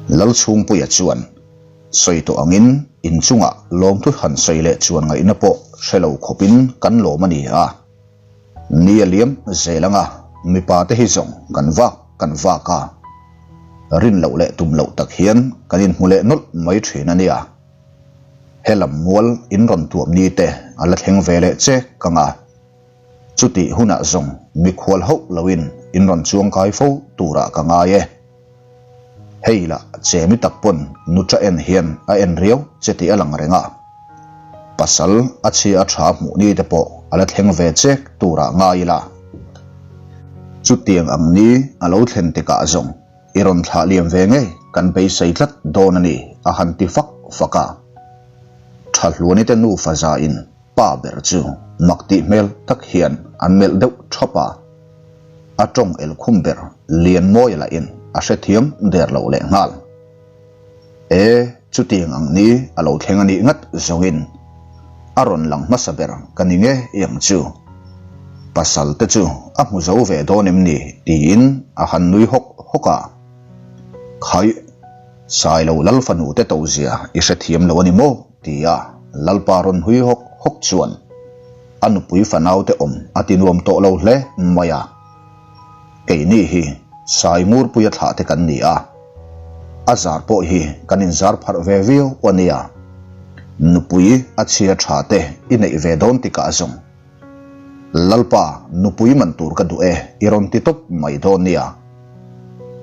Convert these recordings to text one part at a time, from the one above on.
Lalchhungpuia chuan sawi tawh angin inchungah lawmthu han sawi leh chuan ngaihna pawh hre lo khawpin kan lawm a ni a. Ni a liam zel anga mipa te hi zawng kan vak kan vak a, rin loh leh tum loh tak hian kan inhmu leh nawlh mai thin a nia. He lam mual in rawn tuam ni te a la thleng ve leh che ka nga. Chutih hunah zawng mikhual hauh loin in rawn chuang kai fo turah ka ngai e. Hei lah chemi tak pawn nuṭa en hian a en riau che tih a lang reng a. Pasal a chhia a tha hmuh ni te pawh a la thleng ve chek turah ngai ila. Chutiang ang ni a lo thlen tikah zawng i rawn thlah liam ve ngei kan beisei tlat dawn a ni a han ti fak fak a. Thahluani te nufa zain Pa ber chu mak tih hmel tak hian an melh deuh thap a, a tawng elkhum ber Lianmawia lahin a hrethiam der lo leh nghal. E, chutiang ang ni a lo thleng a nih ngat zawngin a rawn lang hmasa ber ka ni nge ang chu. Pasal te chu a hmu zo ve dawn em ni tiin a han nui hawk hawk a. Khaih, Sailo Lal fanu te to zia i hrethiam lo a ni maw? Tia Lalpa rawn hui hawk hawk chuan a nupui fanaute awm a ti nuam tawh lo hle mai a. Keini hi Sai Ngurpuia thlah te kan ni a, a zar pawh hi kan inzar pharh ve viau a nia. Nupui a chhia tha te i neih ve dawn tikah zawng Lalpa nupui man tur ka duh e i rawn ti tawp mai dawn nia.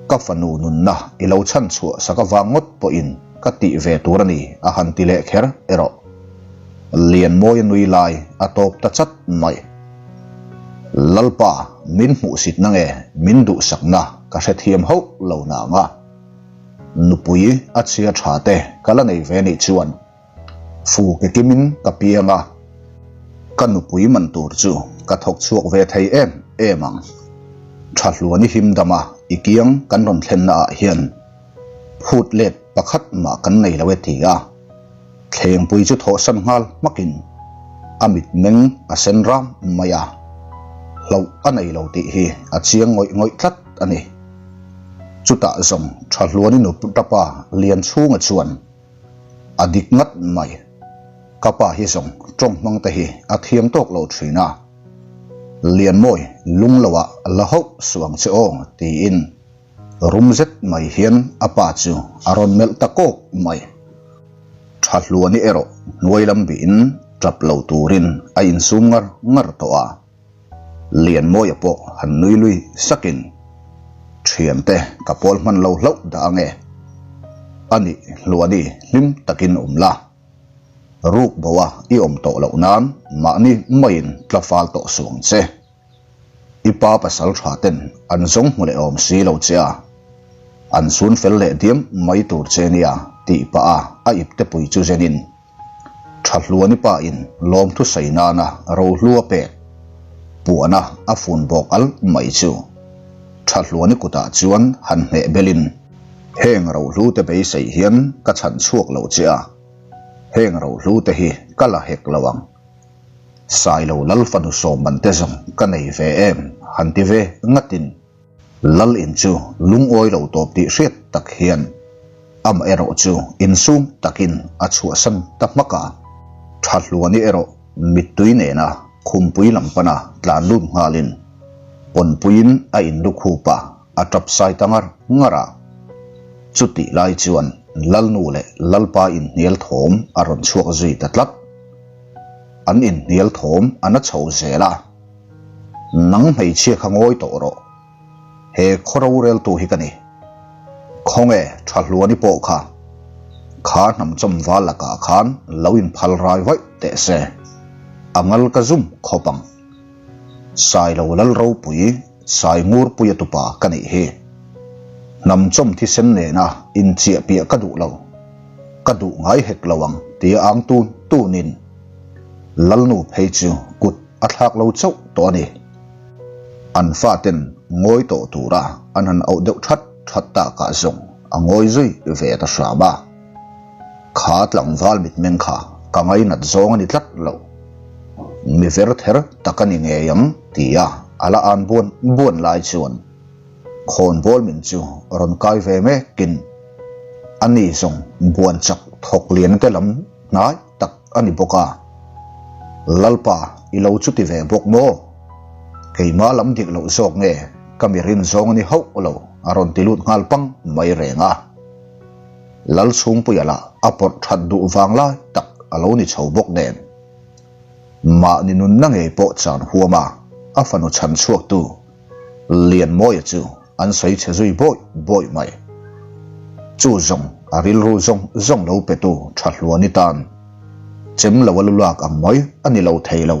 Ka fanu nunna i lo chhan chhuah sak avang ngawt pawhin ka tih ve tur a ni a han ti leh kher erawh. Lianmawia nui lai a tawp ta chat mai. Lalpa min hmuhsitna nge min duhsakna ka hrethiam hauh lo nang a. Nupui a chhia tha te ka la nei ve nih chuan Fu ke kimin ka piang a, ka nupui man tur chu ka thawk chhuak ve thei em em ang. Tha hluan i him dam a, i kiang kan rawn thlenna ah hian phut let pakhat mah kan nei lo e ti a, thlengpui chu thawhsan nghal hmakin a mitmeng a sen ram mai a, hlauh a nei lo tih hi a chiang ngawih ngawih tlat a ni. Chutah zawng tha hluan i nuptapa Lianchhunga chuan A dik ngat mai. Ka pa hi zawng tawng hmang te hi a thiam tawk lo thin a. Lianmawi lung lo ah la hauh suh ang che aw tiin rum zet mai hian a pa chu a rawn melh ta kawk mai. Tha hluani erawh hnuai lam bihin tap lo turin a insum ngar ngar tawh a. Lianmawia pawh han nui lui sakin, Thiante ka pawl hman lo hlauh dah ange. Ani Hluani hlim takin awm la. Ruk boa i awm tawh loh nan mahni maiin tla fal tawh suh ang che. I pa pasal tha ten an zawng hmu leh awm si lo che a, an sun fel leh diam mai tur che nia tih pah a a ipte pui chu zenin Thahluani pa in lawmthu sawi nana rohlu a pek puana a fun bawk al mai chu Thahluani kutah chuan han hneh belin, Heng rohlu te beisei hian ka chhan chhuak lo che a, heng rohlu te hi ka la hek lo ang. Sailo Lal fanu sawmman te zawng ka nei ve em han ti ve ngatin. Lal in chu lungawi lo tawp tih hriat tak hian amah erawh chu insum takin a chhuahsan ta hmak a. Thahluani erawh mittui nena khumpui lam pana tlan lut nghalin pawnpuiin a inlukhup a, a tap sai ta ngar ngar a. Chutih lai chuan Lalnu leh Lalpa inhnial thawm a rawn chhuak zui ta tlat. An inhnial thawm a na chho zel a. Nang hmeichhia kha ngawi tawh rawh. He khaw roreltu hi ka ni. Khawnge tha hluani pawh kha kha hnam chawm val lakah khan lo inphal rai vaih teh se. A ngal ka zum khawp ang. Sailo Lal ropui Sai Ngurpuia tupa ka nih hi. Hnam chawm thisen nena inchiah piah ka duh lo. Ka duh ngai hek lo ang tia ang tun tunin Lalnu phei chu kut a thlak lo chauh tawh a ni. An faten ngawi tawh tura an han auh deuh that that takah zawng a ngawi zui ve ta hram a. Kha tlangval mitmeng kha ka ngainat zawng a ni tlat lo. Mi ver ther tak a ni ngei ang tia a la an buan buan lai chuan khawnbawl min chu rawn kai ve mekin. Ani zawng buan chak thawk lian te lam hnai tak a ni bawk a. Lalpa i lo chuti ve bawk maw? Keimah lam dik loh zawk nge ka mi rin zawng a ni hauh lo a rawn ti lut nghal pang mai reng a. Lal chhungpuia lah a pawrh that duh vang lai tak a lo ni chho bawk nen. Mahni nunna ngei pawh chan huam a, a fanu chhan chhuaktu Lianmawia chu an sawi chhe zui bawih bawih mai. Chu zawng a rilru zawng zawng lo petu tha hluani tan chem lo a lu lak ang mai a ni lo thei lo.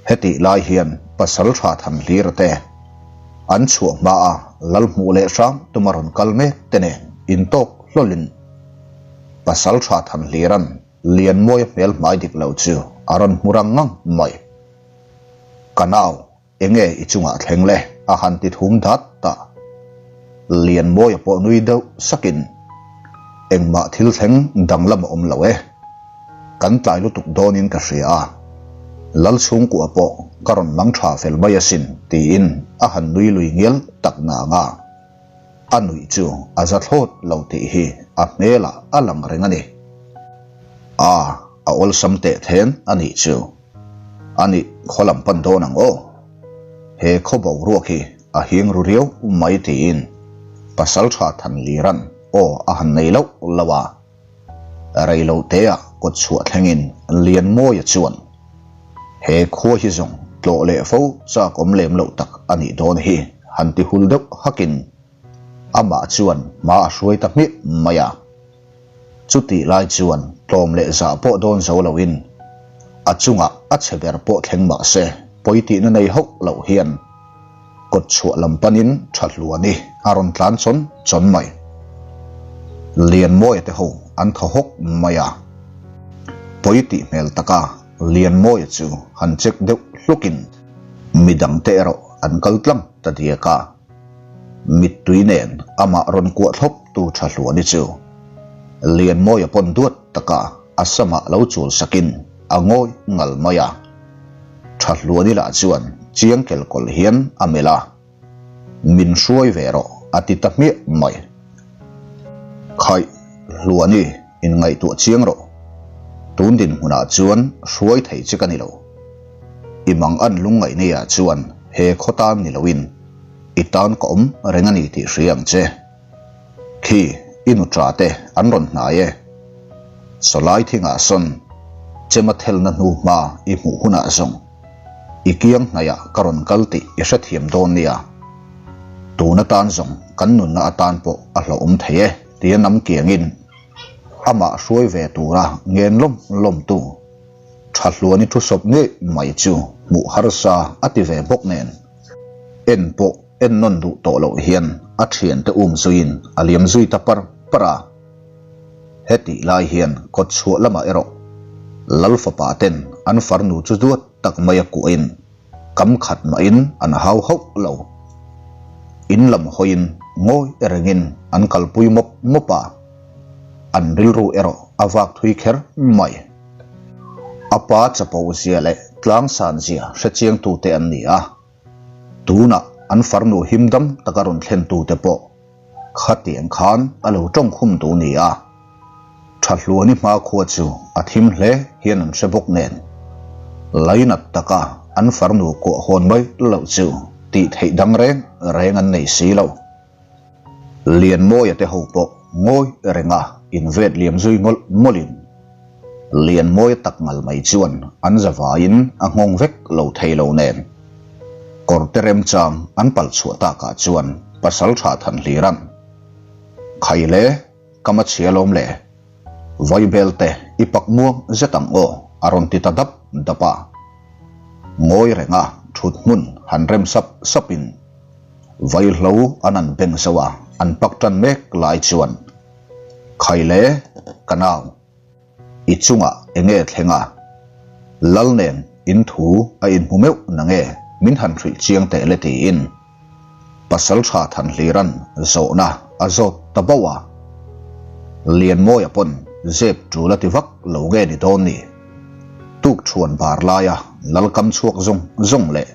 Hetih lai hian pasal tha than hlir te an chhuah hma a lal hmuh leh hram tuma rawn kal mek te nen intawk hlawlin pasal tha than hliran Lianmawia hmel hmai dik lo chu a rawn hmu rang ngang mai. Ka nau, enge i chungah thleng le? a han ti thum dat ta. Lianmawia pawh nui deuh sakin, Engmah thil thleng danglam a awm lo e. Kan tlai lutuk dawnin ka hria a, Lal chhungkua pawh ka rawn mang tha fel mai asin, tiin a han nui lui ngial tak nang a. A nuih chu a za thlawt lo tih hi a hmelah a lang reng a ni. A, a awlsam teh then a nih chu. A nih khaw lam pan dawn ang aw. He khaw boruak hi a hing ru riau mai tiin Pasaltha Thanliran aw a han nei loh loh a. Rei lo teah kawt chhuah thlengin Lianmawia chuan he khua hi zawng tlawh leh fo chak awm lem loh tak a nih dawn hi han ti hul deuh hakin amah chuan hma a hruai ta hmiah mai a. Chutih lai chuan tlawm leh zah pawh dawn zo loin a chungah a chhe ber pawh thleng mah se pawi tihna nei hauh loh hian kawt chhuah lam panin tha hluani a rawn tlan chawn chawn mai. Lianmawia te ho an thaw hawk mai a, pawi tih hmel taka Lianmawia chu han check deuh hlukin midangte erawh an kal tlang ta diak a. Mittui nen amah rawn kuah thlawp tu tha hluani chu Lianmawia pawn duat taka a samah lo chul sakin a ngawi ngal mai a. Tha hluani lah chuan chiang kel kawlh hian a melh a, Min hruai ve rawh a ti ta hmiah mai. Khaih, Hluani inngaihtuah chiang rawh. Tun dinhmunah chuan hruai thei che ka ni lo. I mang an lungngaih neiah chuan he khaw tan ni loin i tan ka awm reng a ni tih hria ang che. Khi, i nu ṭa te an rawn hnai e. Sawlai thingah sawn chema thelna hnu hma i hmuh hunah zawng i kiang hnaiah ka rawn kal tih i hrethiam dawn nia. Tun atan zawng kan nunna atan pawh a hlauhawm thei e tia nam kiangin amah hruai ve tura ngen lawm lawmtu tha hluan i thu sawp ngei mai chu hmuh harsa a ti ve bawk nen en pawh en nawn duh tawh loh hian a thiante um zuiin a liam zui ta par par a. Hetih lai hian kawt chhuah lamah erawh Lal fapa ten an farnu chu duat tak mai a kuahin kam khat mahin an hau hauh lo. In lam hawiin ngawi rengin an kalpui mawp mawp a, an rilru erawh a vak thui kher mai. A pa chapo zia leh tlangsan zia hrechiangtute an ni a, tunah an farnu himdam taka rawn thlentute pawh Khatiang khan a lo tawng khum tu ni a, Thahluani hmakhua chu a thim hle hian an hre bawk nen, lainat taka an farnu kuah hawn mai loh chu tih theih dang reng reng an nei si lo. Lianmawia te ho pawh ngawi renga invet liam zui mawlh mawlhin Lianmawia tak ngal mai chuan an zavaiin a nghawng vek lo thei lo nen, kawrte remchang an pal chhuah takah chuan pasal tha than hlir an. Khai le, ka ma chhia lawm le. Vaibel te i pak muang zet ang aw a rawn ti ta dap dap a. Ngawi renga thut hmun han rem sap sapin vaihlo an an beng zauh a, an pak tan mek lai chuan Khai le, ka nau. I chungah enge thleng a? Lal nen in thu a inhmu meuh na nge min han hrilh chiang teh le tiin Pasal tha Thanhliran zawhna a zawt ta bauh a. Lianmawia pawn zep tul a ti vak lo nge ni dawn ni? Tuk chhuan bar laia Lal kam chhuak zawng zawng leh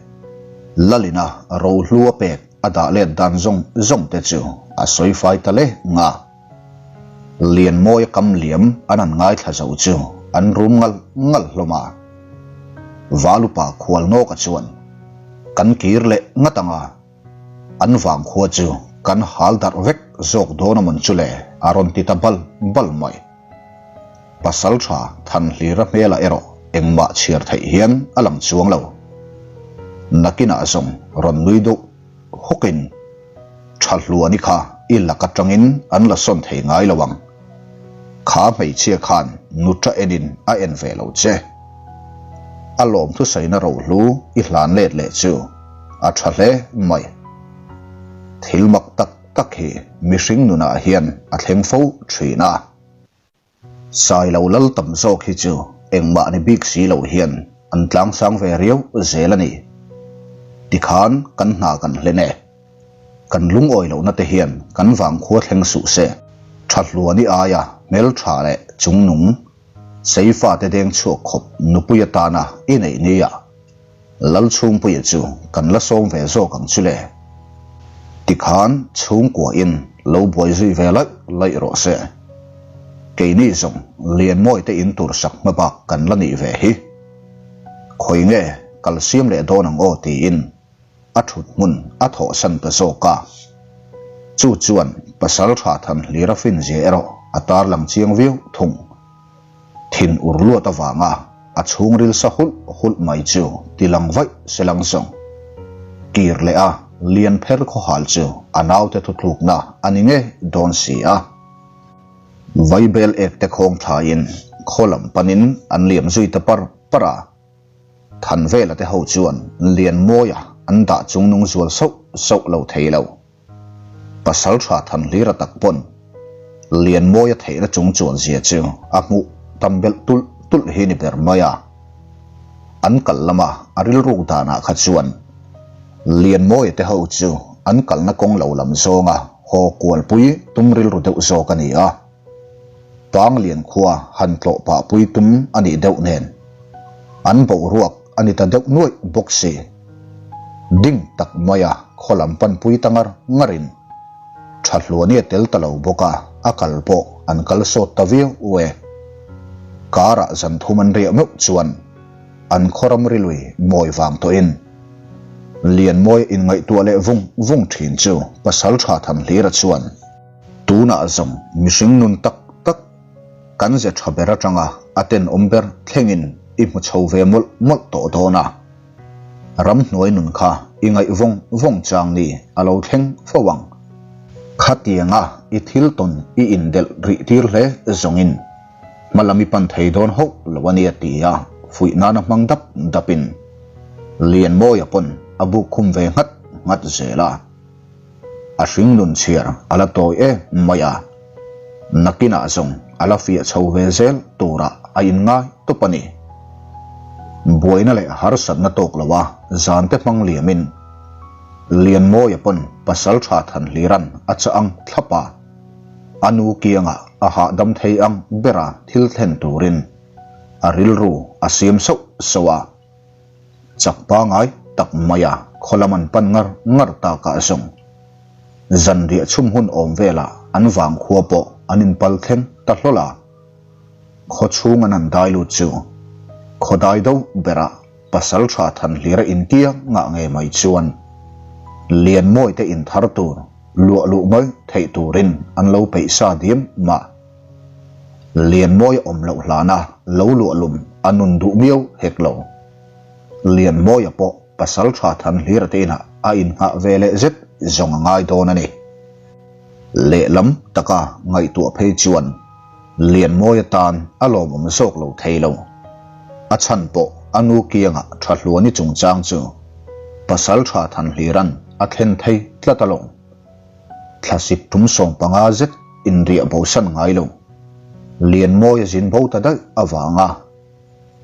Lalina rohlu a pek a dah let dan zawng zawng te chu a sawi fai ta le nga. Lianmawia kam liam an han ngaithla zo chu an rum ngal ngal hlawm a. Valupa Khualnawka chuan, Kan kir leh ngat ang a, an vangkhua chu kan hal darh vek zawk dawn a mawn chu le a rawn ti ta bal bal mai. Pasaltha Thanhlira hmelah erawh engmah chhiar theih hian a lang chuang lo. Nakinah zawng rawn nui deuh hawkin tha hluani kha i lak atangin an la sawn thei ngai lo ang. Kha hmeichhia khan nuta enin a en ve lo che. A lawm thusaina rohlu i hlan let leh chu a tha hle mai. Thil mak tak tak hi mihring nunah hian a thleng fo thin a. Sailo lal tam zawk hi chu engmah ni bik si lo hian an tlangsang ve riau zel a ni. Tikhan kan hna kan hlen e. Kan lungawi lohna te hian kan vangkhua thleng suh se. Tha hluani aia hmeltha leh chungnung Seifa te deng chhuak khawp nupui atana i neih nia. Lalchhungpuia chu kan la sawm ve zawk ang chu le. Tikhan chhungkuain lo buai zui ve laih laih rawh se. Keini zawng Lianmawi te in tur sak hma bak kan la nih ve hi. Khawi nge kal siam leh dawn ang aw tiin a thut hmun a thawhsan ta zawk a. Chu chuan Pasaltha Thanhlira finzia erawh a tarlang chiang viau thung. Thin ur luat avanga a chhungril sa hulh hulh mai chu ti lang vaih se lang zawng. Kir leh a lian pher khawhal chu a naute thuthlukna a ni ngei dawn si a. Vaibel ek te khawng thlaiin khaw lam panin an liam zui ta par par a. Thanvela te ho chuan Lianmawia an dah chungnung zual sauh sauh lo thei lo. Pasal tha Thanhlira tak pawn Lianmawia theihna chung chuan zia chu a hmuh tam belh tulh tulh hi ni ber mai a. An kal lama a rilruk danah kha chuan Lianmawia te ho chu an kalna kawng lo lam zawnga haw kualpui tum rilru deuh zawk a ni a. Panglian khua han tlawh pah pui tum a nih deuh nen an boruak a ni ta deuh nuaih bawk si. Ding tak maia khaw lam pan pui ta ngar ngarin tha hluani a tel ta lo bawk a, a kal pawh an kal sawt ta viau e. Karah zan thum an riah meuh chuan an khaw ramri lui mawi vang tawhin Lianmawia inngaihtuah leh vung vung thin chu pasal tha Thanhlira chuan, Tunah zawng mihring nun tak tak kan ze tha ber atanga a tenawm ber thlengin i hmu chho ve mawlh mawlh tawh dawn a. Ramhnuai nun kha i ngaih vawng vawng chang ni a lo thleng fo ang. Khatianga i thil tawn i indelh rih tir hle zawngin hma lam i pan thei dawn hauh lo a nia ti a fuih nana hmang dap dapin Lianmawia pawn a buk khum ve nghat nghat zel a. A hringnun chhiar a la tawi em mai a, nakinah zawng a la fiah chho ve zel turah a inngai tawp a ni. Buaina leh harsatna tawk loa zante hmang liamin Lianmawia pawn pasal tha Thanhliran a chah ang thlap a, a nu kiangah a hahdam thei ang bera thil thlen turin a rilru a siam sauh sauh a. Chak pangai tak maia khaw lam an pan ngar ngar takah zawng zanriah chhum hun awm velah an vangkhua pawh an inpal thleng ta hlawl a. Khaw chhung an han dai lut chu khaw dai do berah pasal tha Thanhlira intia ngah ngei mai chuan Lianmawi te inthar tur luah luh mai theih turin an lo peih sa diam mah. Lianmawi a awm loh hlana lo luah lum a nun duh miau hek lo. Lianmawia pawh pasal tha Thanhlira te inah a innghah ve leh zet zawng a ngai dawn a ni. Lehlam taka ngaihtuah phei chuan Lianmawia tan a lawmawm zawk lo thei lo. A chhan pawh a nu kiangah tha hluani chungchang chu pasal tha Thanhlira'n a thlen thei tlat alawm. Thlasik tum 15 zet inriah bosan ngai lo. Lianmawi a zin bo ta daih avanga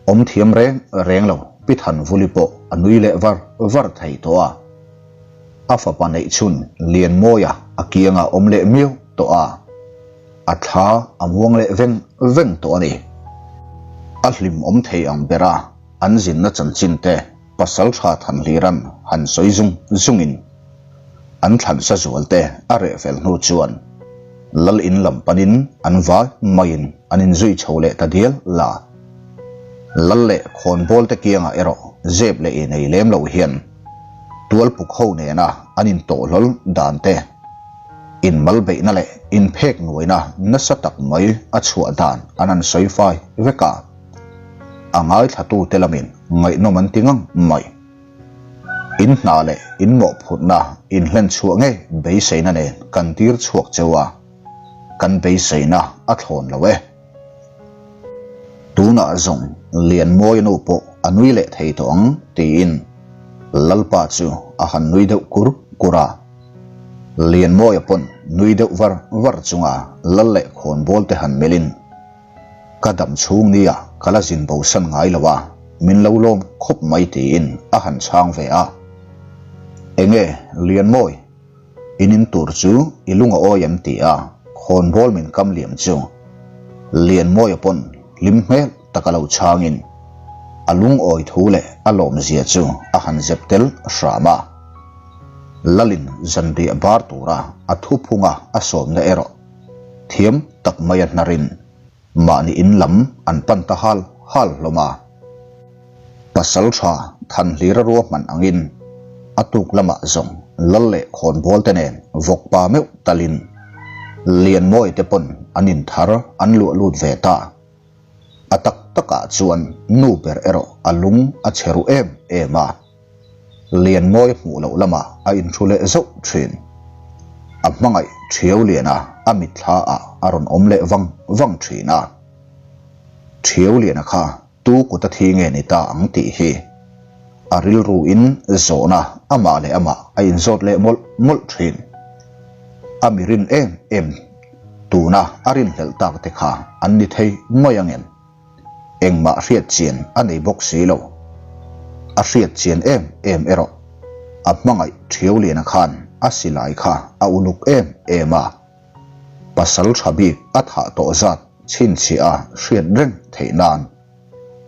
awm thiam reng reng lo Pi Thanvuli pawh a nui leh var var thei tawh a. A fapa neih chhun Lianmawia a kiangah awm leh miau tawh a, a thla a muang leh veng veng tawh a ni. A hlim awm thei ang bera an zinna chanchin te Pasal tha Thanhliran han sawi zung zungin an thlansa zual te a reh fel hnu chuan. Lal in lam panin an vai maiin an inzui chho leh ta dial la. Lal leh khawnbawl te kiangah erawh zep leh inei lem lo hian tualpuk ho nena an intawhhlawl dan te, inmalbeihna leh inphek nuaina nasa tak mai a chhuah dan an han sawi fai vek a. A ngaithlatute lamin ngaihnawm an ti ngang mai. In hna leh in mawhphurhna in hlen chhuah ngei beiseina nen kan tir chhuak cheu a, kan beiseina a thlawn lo e. Tunah zawng Lianmawia nu pawh a nui leh thei tawh ang tiin Lalpa chu a han nui deuh kur kur a. Lianmawia pawn nui deuh var var chunga Lal leh khawnbawl te han melhin Ka dam chhung nia ka la zin bo san ngai lo a, min lo lawm khawp mai tiin a han chhang ve a. Enge Lianmawi, in in tur chu i lung a awi em ti a khawnbawl min kam liam chu Lianmawia pawn hlim hmel tak a lo chhangin a lungawi thu leh a lawmzia chu a han zep tel hram a. Lalin zanriah bar tura a thuphunga a sawmna erawh Thiam tak mai a hnarin mahni in lam an pan ta hal hal hlawm a. Pasal tha Thanhlira ruahman angin a tuk lamah zawng lal leh khawnbawl te nen vawkpa meuh talin Lianmawi te pawn an in thar an luah lut ve ta. A tak takah chuan nu ber erawh a lung a chhe ru em em a. Lianmawi hmuh loh lamah a inhru leh zauh thin. A hmangaih Thiau Liana a mitthla ah a rawn awm leh vang vang thin a. Thiau Liana kha tu kut a thi nge ni ta ang tih hi a rilru in zawhna amah leh amah a inzawt leh mawlh mawlh thin. A mi rin em em tuna a rinhlelh tak te kha an ni thei mai angem? Engmah hriat chian a nei bawk si lo. A hriat chian em em erawh a hmangaih Thiauliana khan a silai kha a uluk em em a. Pasal tha bik a thah tawh zat chhinchhiah a hriat reng theih nan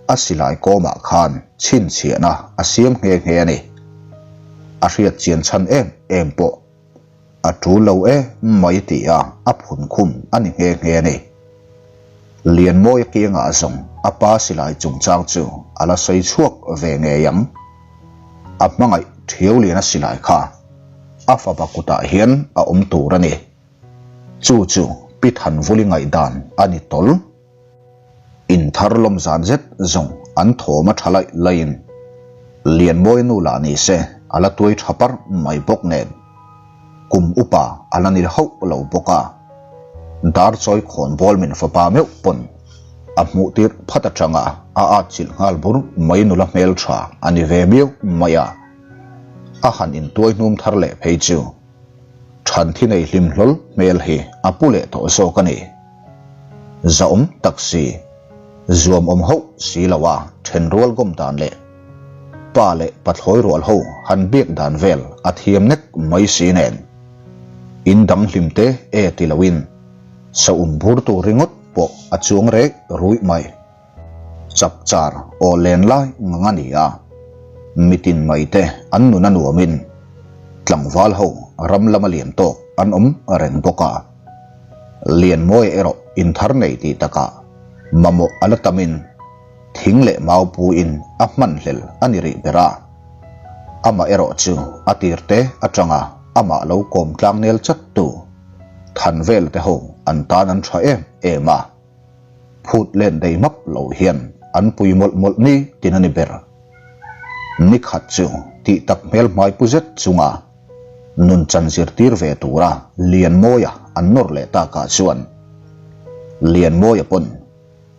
a silai kawmah khan chhinchhiahna a siam nghe nghe a ni. A hriat chian chhan em em pawh A tul lo e mai tih a a phun khum a ni nghe nghe a ni. Lianmawia kiangah zawng a pa silai chungchang chu a la sawi chhuak ve ngei ang. A hmangaih Thiauliana silai kha a fapa kutah hian a awm tur a ni. Chu chu Pi Thanvuli ngaihdan a ni tawl. Inthar lawm zan zet zawng an thawm a tha laih laihin Lianmawi nu lah ni se a la tuai tha parh mai bawk nen kum upa a la ni hauh lo bawk a. Darchawi khawnbawl min fapa meuh pawn a hmuh tirh phat atanga a atchilh nghal bur mai nula hmeltha a ni ve miau mai a. A han intuai hnum thar leh phei chu Thanthi nei hlim hlawl hmel hi a pu leh tawh zawk a ni. Zahawm tak si, zuamawm hauh si lo a then rual gawm dan leh pa leh pathlawi rual ho han biak dan vel a thiam nek mai si nen. In dang hlim te e ti loin saum bur tur ringawt pawh a chuang rek ruih mai. Chapchar aw len lai ngang a ni a, mitin mai te an nun a nuamin tlangval ho ram lama lian tawk an awm reng bawk a. Lianmawia erawh inthar nei tih takah mamawh a la tamin thing leh mau puin a hmanhlel a ni rih ber a. Amah erawh chu a tirte atanga amah lo kawm tlangnel chattu Thanvela te ho an tan an tha em em a. Phut len dei map lo hian an pui mawlh mawlh ni tin a ni ber. Ni khat chu tih tak hmel hmai pu zet chunga nun chan zirtir ve tura Lianmawia an nawr leh takah chuan Lianmawia pawn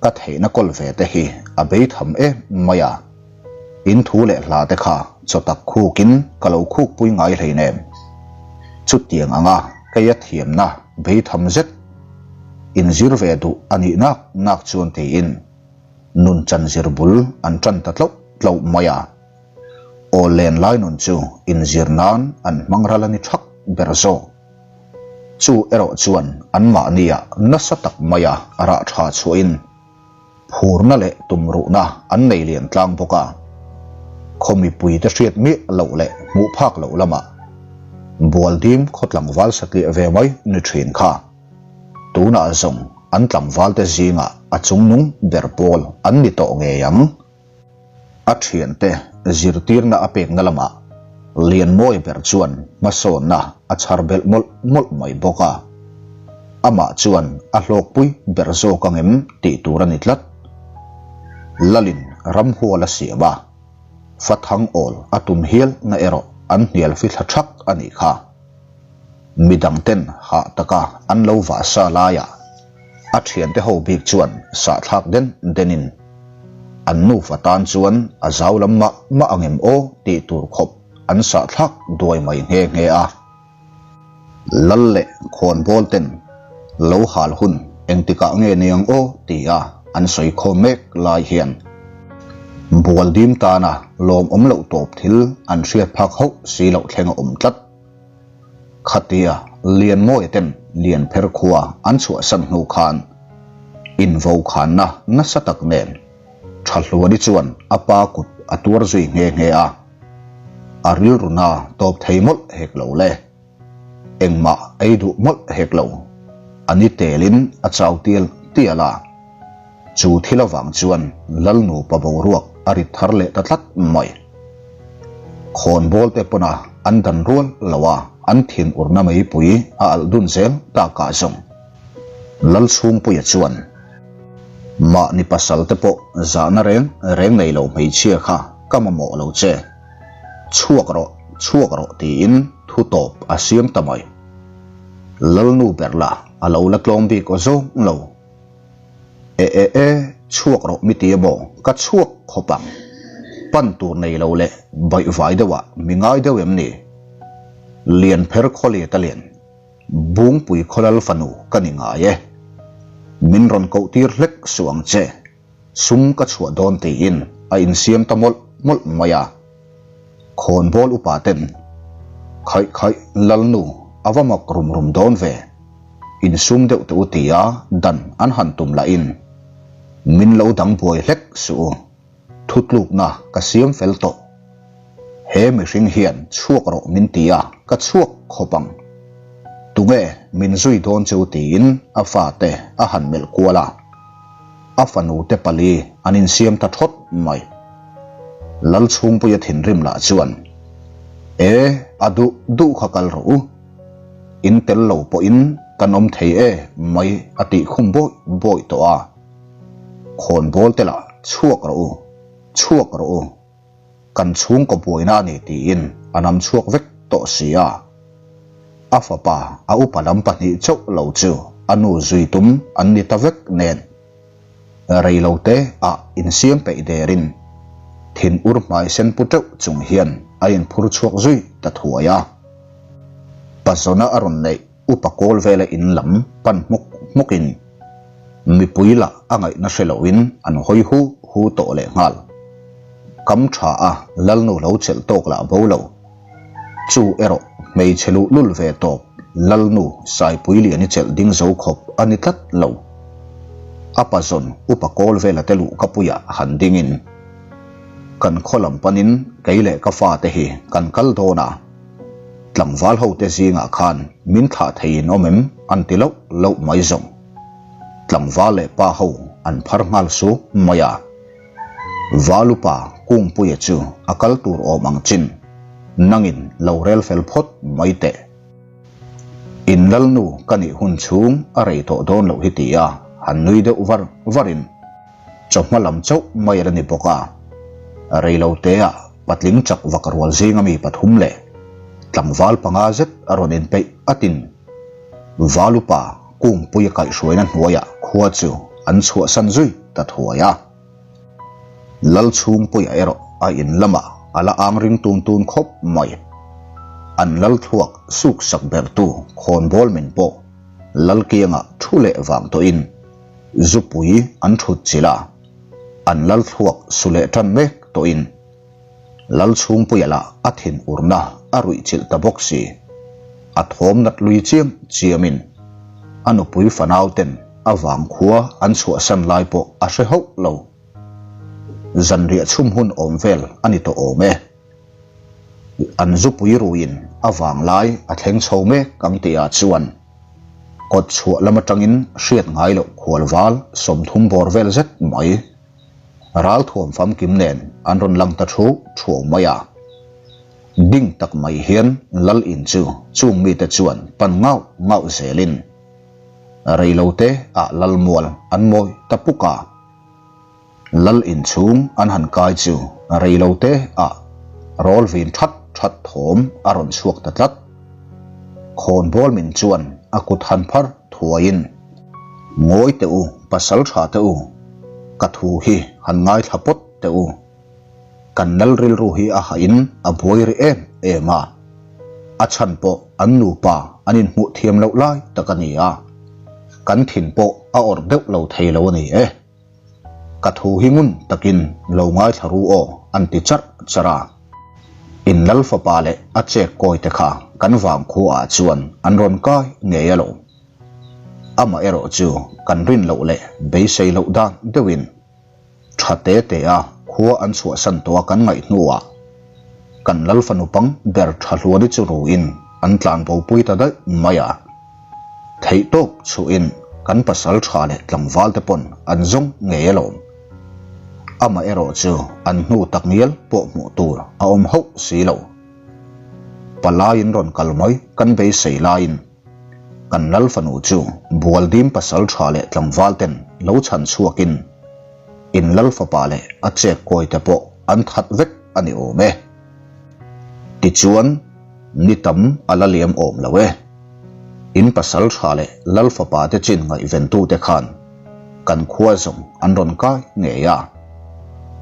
ka theihna kawl ve te hi a bei tham em mai a, in thu leh hla te kha chaw tak khukin ka lo khukpui ngai hleinem. Chutiang anga keia thiamna bei tham zet inzir ve duh a nih nak nak chuan tiin nun chan zir bul an tan ta tloh tloh mai a. Aw len lai nun chu inzir nan an hmang ral a ni thak ber zawk. Chu erawh chuan anmahniah nasa tak maia rah tha chhuahin Phurna leh tumruhna an nei lian tlang bawk a, khaw mipuite hriat miah loh leh hmuh phak loh lamah Bualdim khaw tlangval satliah ve mai ni thin kha. Tunah zawng an tlangvalte zingah a chungnung ber pawl an ni tawh ngei ang. A thiante zirtirna a pekna lamah Lianmawi ber chuan hmasawnna a chhar belh mawlh mawlh mai bawk a. Amah chuan a hlawkpui ber zawk ang em tih tur a ni tlat. Lalin ramhual a siam a, fathang awl a tum hial na erawh an hnial fithla thak a nih kha. Midang ten hah taka an lo vah sa laiah a thiante ho bik chuan sahthlak den denin an nufa tan chuan a zau lam mah mah ang em aw tih tur khawp an sahthlak duai mai nghe nghe a. Lal leh khawnbawl ten lo hal hun engtikah nge ni ang aw tia an sawi khawm mek lai hian Bualdim tana lawmawm loh tawp thil an hriat phak hauh si loh thleng a awm tlat. Khatia Lianmawia ten Lianpher khua an chhuahsan hnu khan invokhanna nasa tak nen Thahluani chuan a pa kut a tuar zui nghe nghe a. A rilru na tawp thei mawlh hek lo le. Engmah ei duh mawlh hek lo. A ni telin a chau tial tial a. Chu thil avang chuan Lal nupa boruak a rit thar leh ta tlat mai. Khawnbawl te pawna an dan rual lo a, an thin urna meipui a alh dun zel takah zawng. Lal chhungpuia chuan Mahni pasal te pawh zahna reng reng nei lo hmeichhia kha ka mamawh lo che. Chhuak rawh, chhuak rawh tiin thu tawp a siam ta mai. Lalnu ber lah a lo la tlawm bik aw zawng lo. E e e, chhuak rawh mi ti emaw ka chhuak khawp ang. Pan tur nei lo leh baihvai deuhah mi ngai deuh em ni? Lianpher khawliat a lian. Bungpui khawlal fanu ka ni ngai e. Min rawn koh tir hlek suh ang che. Sum ka chhuah dawn tiin a insiam ta mawlh mawlh mai a. Khawnbawl upa ten, Khaih khaih Lalnu a va mak rum rum dawn ve. Insum deuh teh u tia dan an han tum lahin min lo dang buai hlek suh u. Thutlukna ka siam fel tawh. He mihring hian chhuak rawh min ti a, ka chhuak khawp ang. Tunge min zui dawn chu tiin a fate a han melh kual a. A fanu te pali an insiam ta thawt mai. Lalchhungpuia thinrim lah chuan, E, a duh duh kha kal rawh u. In tel lo pawhin kan awm thei e mai a tih khum bawih bawih tawh a. Khawnbawl te lah chhuak rawh u, chhuak rawh u, kan chhungkaw buaina a ni tiin a nam chhuak vek tawh si a. A fapa a upa lam pahnih chauh lo chu a nu zui tum an ni ta vek nen reilo te ah insiam peih derin thin ur hmai sen pu teuh chung hian a inphur chhuak zui ta thuai a. Pazawna a rawn neih Upa kawl vela in lam pan hmuk hmukin mipui lah a ngaihna hre loin an hawi hu hu tawh leh nghal. Kam tha a Lalnu lo chelh tawk lah bo lo. Chu erawh hmeichhe luhlul ve tawp Lalnu Saipui lian i chelh ding zo khawp a ni tlat lo. A pazawn Upa kawl vela te luh ka puiah han dingin kan khaw lam panin kei leh ka fate hi kan kal dawn a. Tlangval ho te zingah khan min thlah thei in awm em an ti loh loh mai zawng. Tlangval leh pa ho an phar nghal su mai a. Valupa Kungpuia chu a kal tur awm ang chin nangin lo rel fel phawt mai teh. In lalnu ka nih hun chhung a rei tawh dawn loh hi ti a han nui deuh var varin chawhma lam chauh mai a la ni bawk a. Reiloteah patling chak vak rual zinga mi pathum leh tlangval panga zet a rawn inpeih atin Valupa Kungpuia kaihhruaina hnuaiah khua chu an chhuahsan zui ta thuai a. Lalchhungpuia erawh a in lamah a la ang ring tun tun khawp mai. An lalthluak suksak bertu khawnbawl min pawh Lalkiangah thu leh vang tawhin Zupui an thut chilh a, an lalthluak su leh tan mek tawhin Lalchhungpuia lah a thin urna a ruih chilh ta bawk si. A thawm nat lui chiam chiamin a nupui fanau ten a vangkhua an chhuahsan lai pawh a hre hauh lo. Zanriah chhum hun awm vel a ni tawh awm e. An zupui ruiin a vanglai a thleng chho mek ang tihah chuan. Kawtchhuah lam atangin hriat ngai loh khual val 30 bawr vel zet mai ralthuam famkim nen an rawn lang ta thu thuau mai a. Ding tak mai hian lal in chu chung mite chuan pan ngauh ngauh zelin reilote ah lal mual an mawi ta puk a. Lal inchhung an han kai chu reilote ah rawl vin that that thawm a rawn chhuak ta tlat. Khawnbawl min chuan a kut han phar thuaiin, Ngawi teh u, pasal tha teh u, ka thu hi han ngaithla pawt teh u. Kan lal rilru hi a hahin a buai rih em em a, a chhan pawh an nupa an inhmuh thiam loh lai tak a ni a, kan thin pawh a awrh deuh lo thei lo a ni e. Ka thu hi ngun takin lo ngaithla ru aw an ti charh charh a. In lal fapa leh a chek kawi te kha kan vangkhua ah chuan an rawn kai ngei a lo. Amah erawh chu kan rin loh leh beisei loh dan deuhin Tha te te a khua an chhuahsan tawh a kan ngaih hnuah kan lal fanu pang ber tha hluani chu ruin an tlan bo pui ta daih mai a. Theih tawp chhuhin kan pasal tha leh tlangval te pawn an zawng ngei alawm. Amaherawh chu an hnu tak ngial pawh hmuh tur a awm hauh si lo. Palaiin rawn kal mai kan beisei laiin Kan lal fanu chu Bualdim pasal tha leh tlangval ten lo chhan chhuakin in lal fapa leh a chek kawi te pawh an that vek a ni awm e. Tichuan, ni tam a la liam awm lo e. In pasal tha leh lal fapa te chin ngaihventu te khan kan khua zawng an rawn kai ngei a.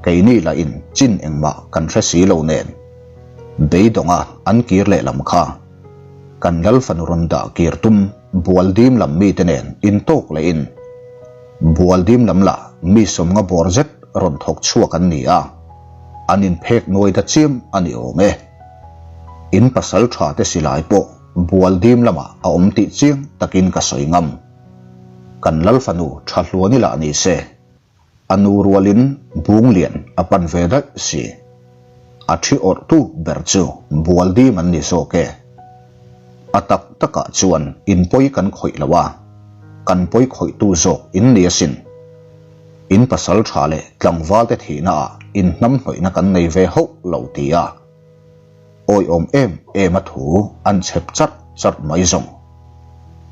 Keini lahin chin engmah kan hre si lo nen beidawnga an kir leh lam kha Kan lal fanu rawn dah kir tum Bualdim lam mite nen intawk lehin Bualdim lam lah mi sawmnga bawr zet rawn thawk chhuak an ni a, an inphek nuai ta chiam a ni awm e. In pasal tha te silai pawh Bualdim lamah a awm tih chiang takin ka sawi ngam. Kan lal fanu tha hluan i lah ni se. A nu rualin bung lian a pan ve daih si. A thi awrhtu ber chu Bualdim an ni zawk e. A tak takah chuan in pawi kan khawih lo a, kan pawi khawihtu zawk in ni asin. In pasal tha leh tlangvalte thihnaah in hnamhnawihna kan nei ve hauh lo ti a. Awiawm em em a thu an chhep charh charh mai zawng.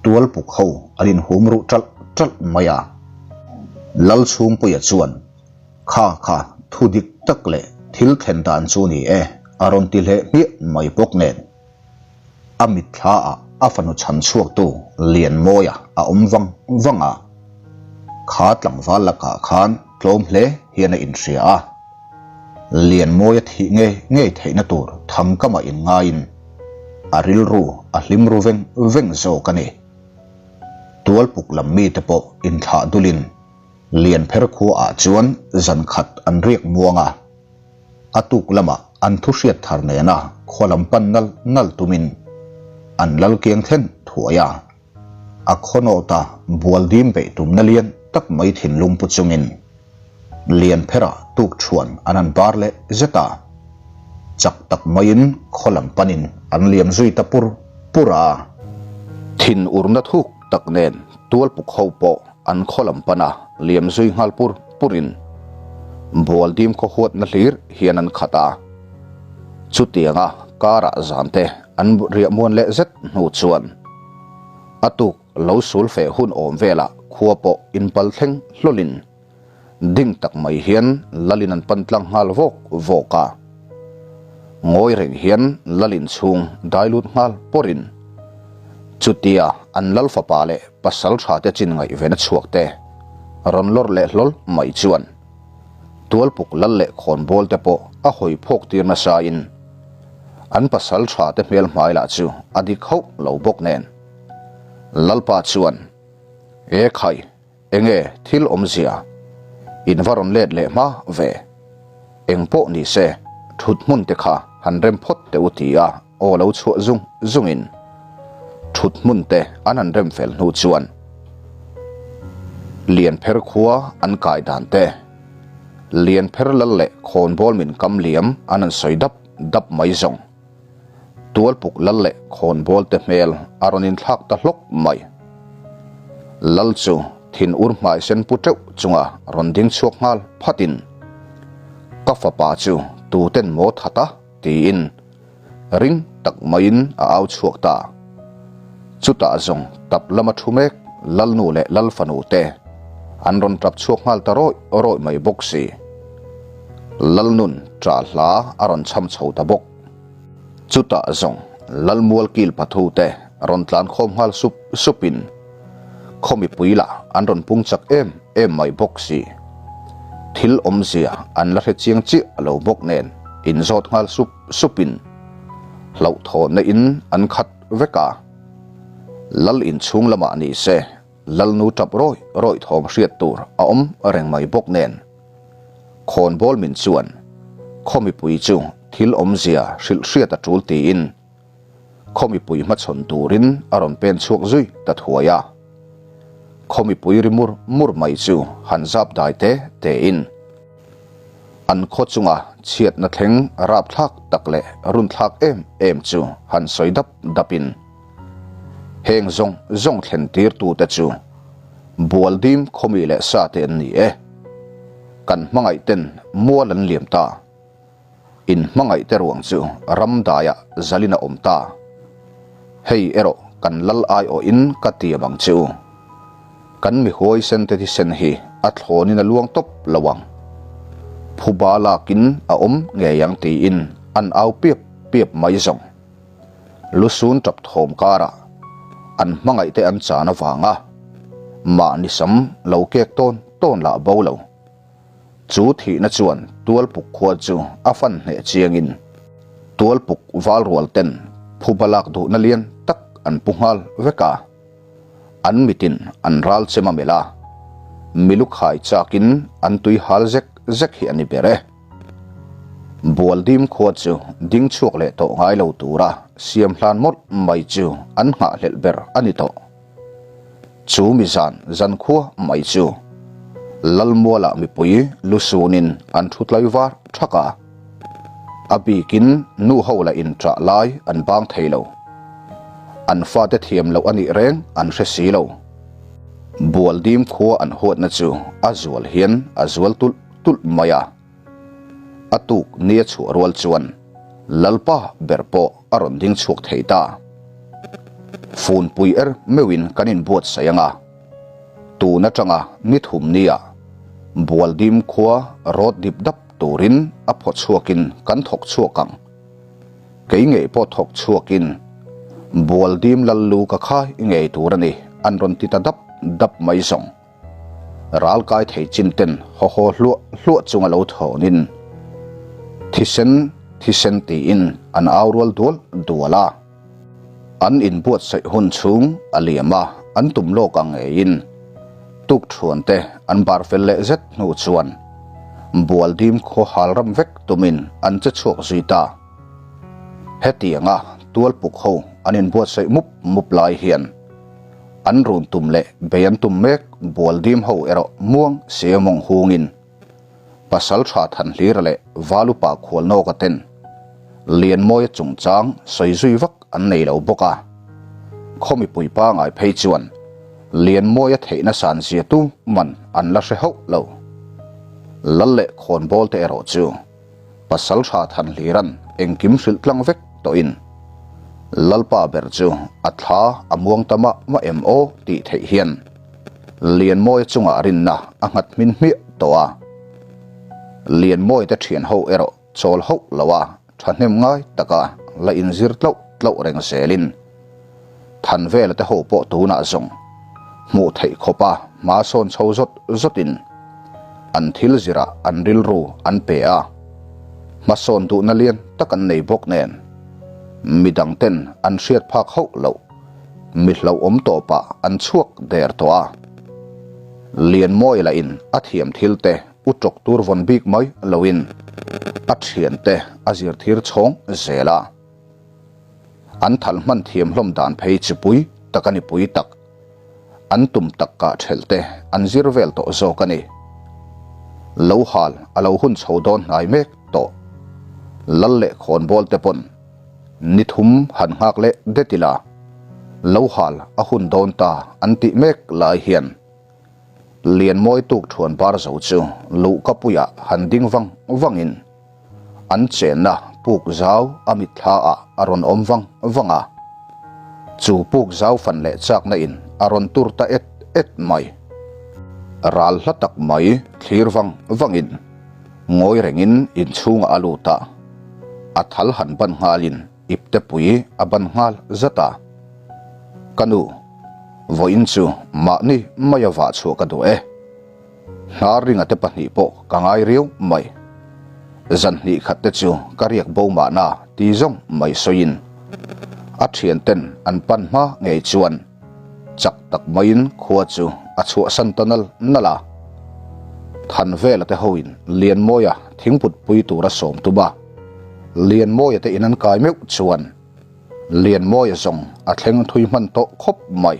Tual puk ho an inhum ruh ṭalh ṭalh mai a. Lal chhungpuia chuan, Kha kha, thu dik tak leh thil thlen dan chu ni e, a rawn ti hleh hmiah mai bawk nen. A mitthla ah a fanu chhan chhuaktu Lianmawia a awm vang vang a. Kha tlangval lakah khan tlawm hle hian a inhria a. Lianmawia thih ngei ngei theihna tur thangkamah inngaiin a rilru a hlim ru veng veng zawk a ni. Tualpuk lam mite pawh inthlah dulin Lianpher khuaah chuan zan khat an riak muang a, a tuk lamah an thu hriat thar nena khua lam pan nal nal tumin an lal kiang thlen thuai a. A khawnawta bualdim beih tumna lian tak mai thinlung pu chungin Lianphera tukṭhuan an han bar leh zet a, chak tak maiin khaw lam panin an liam zui ta pur pur a. Thin urna thuk tak nen tualpuk ho pawh an khaw lam pana liam zui nghal pur purin bualdim khaw huatna hlir hian an khat a. Chutianga karah zante an riahmuan leh zet hnu chuan a tuk lo sul feh hun awm velah khua pawh inpal thleng hlawlin ding tak mai hian lalin an pan tlang nghal vawk vawk a. Ngawi reng hian lalin chhung dai lut nghal pawrin chutia an lal fapa leh pasal tha te chin ngaihven a chhuak te rawn lawr leh hlawl mai chuan Tualpuk lal leh khawnbawl te pawh a hawi phawk tir nasa in an pasal tha te hmel hmai lah chu a dik hauh lo bawk nen. Lalpa chuan, E khai, enge thil awmzia? In va rawn let leh hma ve. Eng pawh ni se, thut hmun te kha han rem phawt teh u ti a aw lo chhuah zung zungin thut hmun te an han rem fel hnu chuan Lianpher khua an kai dan te, Lianpher lal leh khawnbawl min kam liam an han sawi dap dap mai zawng. Tualpuk lal leh khawnbawl te hmel a rawn inthlak ta hlawk mai. Lal chu thin ur hmai sen pu teuh chunga rawn ding chhuak nghal phatin, Ka fapa chu tuten maw that a? tiin ring tak maiin a au chhuak ta. Chutah zawng tap lama thu mek Lalnu leh Lalfanu te an rawn tap chhuak nghal ta rawih rawih mai bawk si. Lalnun ṭah hla a rawn cham chho ta bawk. Chutah zawng Lalmual kil pathu te rawn tlan khawm nghal sup supin khaw mipui lah an rawn pung chak em em mai bawk si. Thil awmzia an la hre chiang chiah lo bawk nen inzawt nghal sup supin hlauhthawhna in an khat vek a. Lal inchhung lamah ni se Lalnu tap rawih rawih thawm hriat tur a awm reng mai bawk nen khawnbawl min chuan khaw mipui chu thil awmzia hrilh hriat a tul tiin khaw mipui hmachhawn turin a rawn pen chhuak zui ta thuai a. Khaw mipui ri mur mur mai chu han zap dai te tein an khaw chunga chhiatna thleng rapthlak tak leh runthlak em em chu han sawi dap dapin Heng zawng zawng thlen tirtute chu Bualdim khawmi leh sate an ni e. Kan hmangaihten mual an liam ta. In hmangaihte ruang chu ram daiah zalin a awm ta. Hei erawh kan lal aiawhin ka tiam ang che u. Kan mi huaisen te thisen hi a thlawnin a luang tawp lo ang. Phuba lakin a awm ngei ang tiin an au piap piap mai zawng. Lusun tap thawm karah an hmangaihte an chan avanga mahni sam lo kek tawn tawn lah bo lo. Chu thihna chuan Tualpuk khua chu a fan hneh chiangin Tualpuk val rual ten phuba lak duhna lian tak an pu nghal vek a. An mitin an ral chem a melh a, milukhai chakin an tui hal zek zek hi a ni ber e. Bualdim khua chu ding chhuak leh tawh ngai lo tura siam hlan mawlh mai chu an nghahhlelh ber a ni tawh. Chu mi zan zan khua mai chu Lalmualah mipui lu sunin an thu tlai var thak a, a bikin nu ho lah in ṭah lai an bang thei lo. An fate thiam loh a nih reng an hre si lo. Bualdim khua an huatna chu a zual hian a zual tulh tulh mai a. A tuk nia chhuah rual chuan Lalpa ber pawh a rawn ding chhuak thei ta. Funpui er meuhin kan inbuatsaih ang a, tun atanga ni thum nia Bualdim khua rawt dip dap turin a phaw chhuakin kan thawk chhuak ang. Kei ngei pawh thawk chhuakin Bualdim lal lu ka khai ngei tur a ni an rawn ti ta dap dap mai zawng. Ral kai thei chin ten haw haw hluah hluah chunga lo thawnin thisen thisen tiin an au rual dual dual a. An inbuatsaih hun chhung a liam a, an tum lawk ang ngeiin tukthuan te an bar fel leh zet hnu chuan Bualdim khaw hal ram vek tumin an che chhuak zui ta. Hetianga tualpuk ho an inbuatsaih mup mup lai hian An run tum leh bei an tum mek Bualdim ho erawh muang se mawng hungin Pasal tha Thanhlira leh Valupa Khualnawka ten Lianmawia chungchang sawi zui vak an nei lo bawk a. Khaw mipui pangai phei chuan Lianmawia theihna san zia tu man an la hre hauh lo. Lal leh khawnbawl te erawh chu Pasal tha Thanhliran engkim hrilh tlang vek tawhin Lalpa ber chu a thla a muang ta mah mah em aw tih theih hian Lianmawia chungah rinna a nghat hmin hmiah tawh a. Lianmawia te thian ho erawh chawl hauh lo a thahnem ngai taka la inzir tlauh tlauh reng zelin Thanvela te ho pawh tunah zawng hmuh theih khawpa hma sawn chho zawt zawtin an thil zirah an rilru an pe a, hmasawn duhna lian tak an nei bawk nen midang ten an hriat phak hauh loh mi hlauhawm tawpah an chhuak der tawh a. Lianmawi lahin a thiam thil te u tawk tur vawn bik mai loin a thiante a zirtir chhawng zel a. An thal hman thiam hlawm dan phei chi pui tak a ni pui tak. An tum tak kah thelh te an zir vel tawh zawk a ni. Lo hal a lo hun chho dawn hnai mek tawh. Lal leh khawnbawl te pawn ni thum han nghak leh det ila. Lo hal a hun dawn ta an tih mek lai hian Lianmawi tukṭhuan bar zo chu luhkapuiah han ding vang vangin an chenna puk zau a mitthla ah a rawn awm vang vang a. Chu puk zau fan leh chakna in a rawn tur ta et et mai. Ral hla tak mai thlir vang vangin ngawi rengin inchhungah a lut a, a thal han ban nghalin Iptepui a ban nghal zat a. Ka nu, vawiin chu mahni maia vah chhuah ka duh e. Hnar ringa te pahnih pawh ka ngai riau mai. Zan hnih khat te chu ka riak bo mahna ti zawng mai sawiin a thian ten an pan hma ngei chuan chak tak maiin khua chu a chhuahsan ta nal nal a. Thanvela te hoin Lianmawia thingput pui tura sawm tum a, Lianmawia te in an kai meuh chuan Lianmawia zawng a thleng thui hman tawh khawp mai.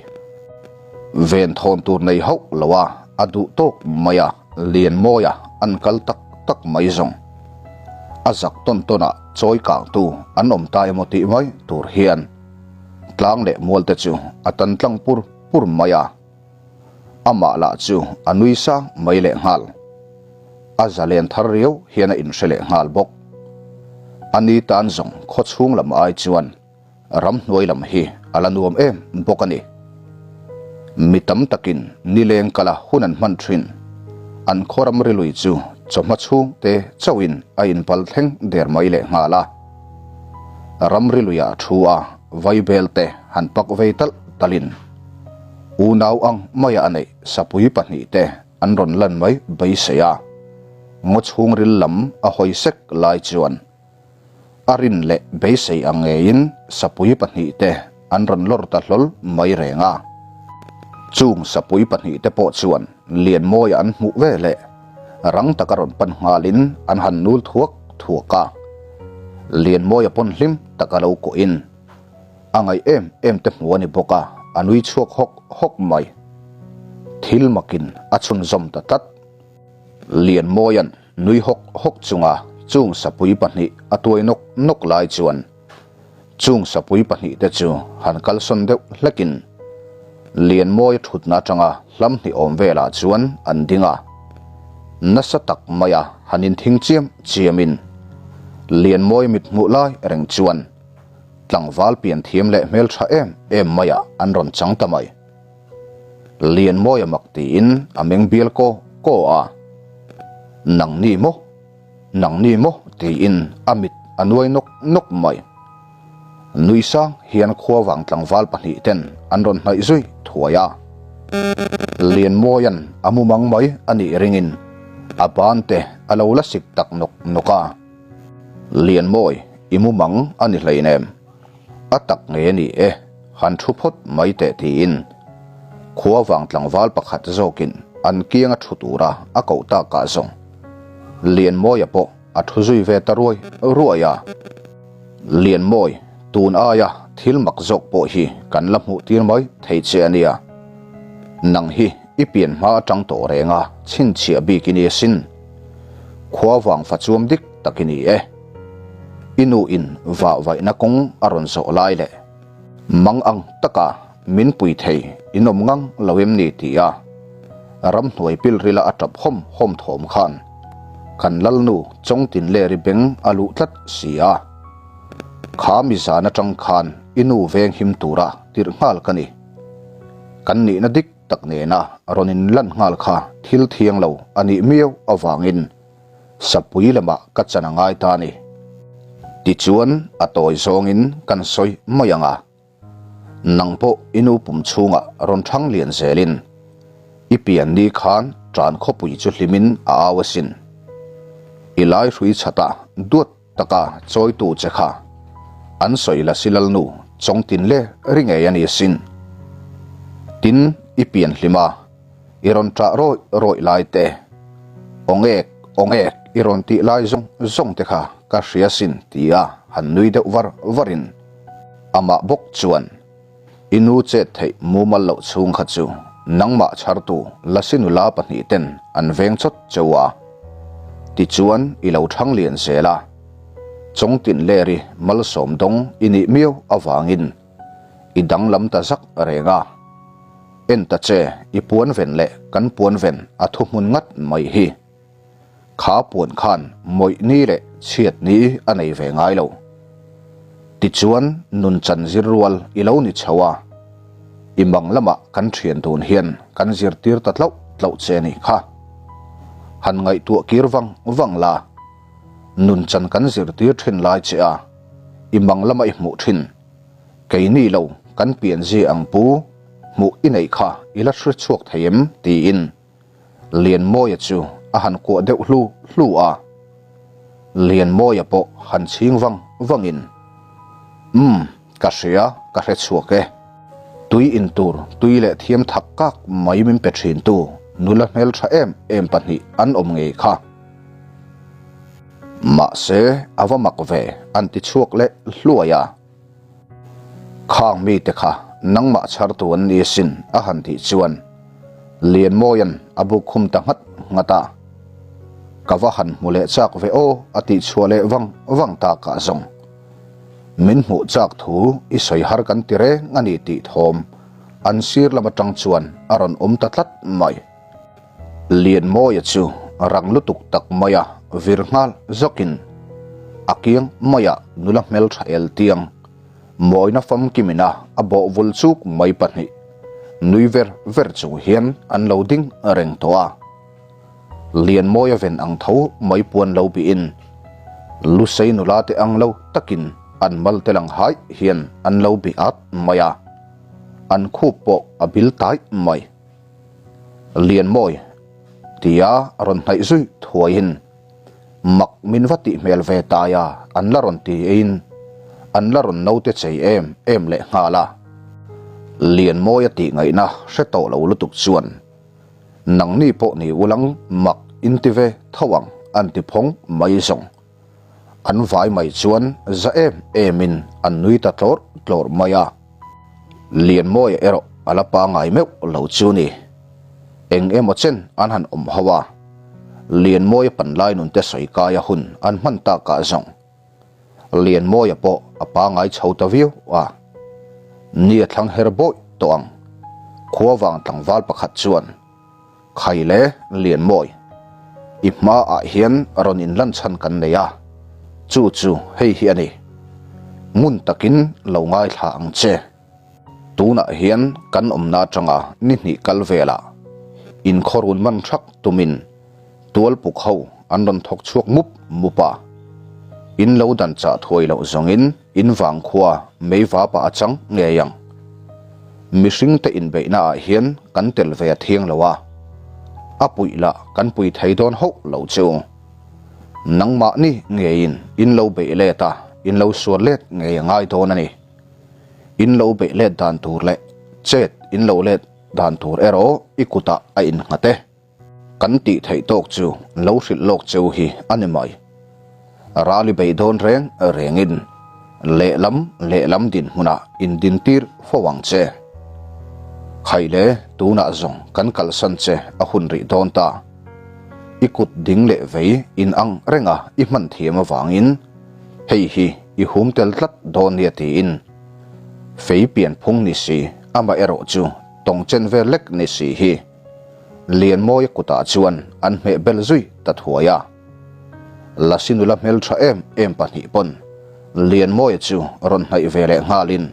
Ven thawn tur nei hauh lo a, a duh tawk mai a, Lianmawia an kal tak tak mai zawng. A zak tawn tawn ah chawi kangtu an awm ta emaw tih mai tur hian tlang leh mual te chu a tan tlang pur pur mai a. Amah lah chu a nui sang mai leh nghal. A zalen thar riau hian a inhre leh nghal bawk. A ni tan zawng khaw chhung lam ai chuan ramhnuai lam hi a la nuam em bawk a ni. Mi tam takin nileng kala hun an hman thin. An khaw ramri lui chu chawhma chhung te chauhin a inpal thleng der mai leh nghal a. Ramri luiah thu a vaibel te han pak vei talh talhin unau ang maia a neih sapui pahnihte an rawn lan mai beisei a, ngaw chhungril lam a hawi sek lai chuan a rin leh beisei ang ngeiin sapui pahnihte an rawn lawr ta hlawl mai reng a. Chung sapui pahnihte pawh chuan Lianmawia an hmuh ve leh rang taka rawn pan nghalin an han nul thuak thuak a. Lianmawia pawn hlim taka lo kawhin a ngaih em em te hmu a ni bawk a, a nui chhuak hawk hawk mai. Thil makin a chhunzawm ta tlat. Lianmawia'n nui hawk hawk chunga chung sapui pahnih a tuai nawk nawk lai chuan chung sapui pahnih te chu han kalsawn deuh hlekin Lianmawia thutna atanga hlam hnih awm velah chuan an ding a. Nasa tak maia han inthing chiam chiamin Lianmawia mit hmuh lai reng chuan tlangval pian thiam leh hmeltha em em maiah an rawn chang ta mai. Lianmawia mak tiin a meng bial kaw kaw a, Nang ni maw? Nang ni maw? tiin a mit a nuai nawk nawk mai. Nui sang hian khua vang tlangval pahnih ten an rawn hnaih zui thuai a. Lianmawia'n a mu mang mai a nih ringin a ban te a lo la sik tak nawk nawk a. Lianmawi, i mu mang a ni hleinem. A tak nge ni e, han thu phawt mai teh tiin khua vang tlangval pakhat zawkin an kianga thu tura a koh takah zawng Lianmawia pawh a thu zui ve ta ruai ruai a. Lianmawi, tun aia thil mak zawk pawh hi kan la hmuh tir mai thei che a nia. Nang hi i pian hma atang tawh reng a chhinchhiah bik i ni asin. Khua vang fa chuam dik tak i ni e. I nu in vah vaihna kawng a rawn zawh lai leh mang ang taka min pui thei in awm ngang lo em ni ti a ramhnuai pilrila a tap hawm hawm thawm khan kan lalnu Chawngtinleri beng a luh tlat si a. Kha mi zan atang khan i nu veng him tura tirh nghal ka ni. Kan nihna dik tak nena rawn in lan nghal kha thil thiang lo a nih miau avangin sapui lamah ka chan a ngai ta a ni. Tichuan a tawi zawngin kan sawi mai ang a, nang pawh i nu pum chhungah rawn thang lian zelin i pian ni khan tan khawpui chu hlimin a au asin. I lai hrui chhatah duat Taka chawitu che kha an sawi la si lalnu chawngtin le ri ngei a ni sin. Tin, i pian hlim a, i rawn ṭah rawih rawih lai te, awngek awngek i rawn tih lai zawng zawng te kha ka hria sin tia han nui deuh var varin amah bawk chuan I nu chet theih mumal loh chhung kha chu nangmah chhartu Lasi nula pahnih ten an veng chawt cheu a. Tichuan i lo thang lian zel a. Chawngtin leri malsawm dawng i nih miau avangin I danglam ta zak reng a. En ta che, i puan ven leh kan puan ven a thuhmun ngat mai hi. Kha puan khan mawih ni leh chhiat ni a nei ve ngai lo. Tichuan nun chan zir rual i lo ni chho a, i mang lamah kan thian dun hian kan zirtir ta tlauh tlauh che ni kha. Han ngaihtuah kir vang vang la, nun chan kan zirtir thin lai che a, i mang lama i hmuh thin. Keini lo kan pianzia ang pu hmuh i neih kha i la hre chhuak thei em? tiin. Lianmawia chu a han kuah deuh hlu hlu a, Lianmawia pawh han chhing vang vangin, Umm, ka hria, ka hre chhuak e. Tui in tur tui leh thiam thak kak mai min pe thintu nula hmeltha em em pahnih an awm ngei kha. Mahse, a va mak ve, an ti chhuak leh hluai a. Khang mite kha nangmah chhartu an ni asin a han tih chuan Lianmawia'n a buk khum ta nghat nghat a. Ka va han hmu leh chak ve aw a tih chhuah leh vang vang takah zawng min hmuh chak thu i sawi har kan ti reng a ni tih thawm an sir lam atang chuan a rawn awm ta tlat mai. Lianmawia chu rang lutuk tak maia vir nghal zawkin a kiang maia nula hmeltha el tiang mawina famkimina a bawh vul chuk mai pahnih nui ver ver chung hian an lo ding reng tawh a. Lianmawia ven ang tho mai puan lo bihin Lusei nula te ang lo takin an mal te lang haih hian an lo bih at mai a, an khup pawh a bil taih mai. Lianmawi tia rawn hnaih zui thuaiin mak min va tih hmel ve tai a, an la rawn ti eiin an la rawn naute chei em em leh nghal a. Lianmawi a tih ngaihna hre tawh lo lutuk chuan nangni pawh ni ulang mak in ti ve tho ang an ti phawng mai zawng. An vai mai chuan za em emin an nui ta tlawrh tlawrh mai a. Lianmawia erawh a la pangai meuh lo chu ni. Eng emaw chen an han awm ho a, Lianmawia panlai nunte sawi kaia hun an hman takah zawng Lianmawia pawh a pangai chho ta viau a. Ni a thlang her bawih tawh ang, khuavang tlangval pakhat chuan Khai le Lianmawi, i hmaah hian rawn inlan chhan kan nei a, chu chu hei hi a ni. Ngun takin lo ngaithla ang che. Tunah hian kan awmna atanga ni hnih kal velah inkhawrun man thak tumin tualpuk ho an rawn thawk chhuak mup mup a. In lo dan chah thuai loh zawngin In vangkhua mei vapa a chang ngei ang. Mihringte inbeihna ah hian kan tel ve a thiang lo a, a puih lah kan pui thei dawn hauh lo che u. Nangmahni ngeiin in lo beih let a, in lo sual let ngei a ngai dawn a ni. In lo beih let dan tur leh chet in lo let dan tur erawh i kutah a innghat e. Kan tih theih tawk chu lo hrilh lawk cheu hi a ni mai. Rali beidawn reng rengin lehlam lehlam dinhmunah indintir fo ang che. Khaile tunah zawng kan kalsan che a hun rih dawn ta. I kut ding leh vei in ang renga i hman thiam avangin hei hi i hum tel tlat dawn nia tiin fei pianphung ni si amaherawh chu tawng chen vel lek ni si hi. Lianmawia kutah chuan an hmeh bel zui ta thuai a. Lasi nula hmeltha em em pahnih pawn Lianmawia chu rawn hnaih ve leh nghalin,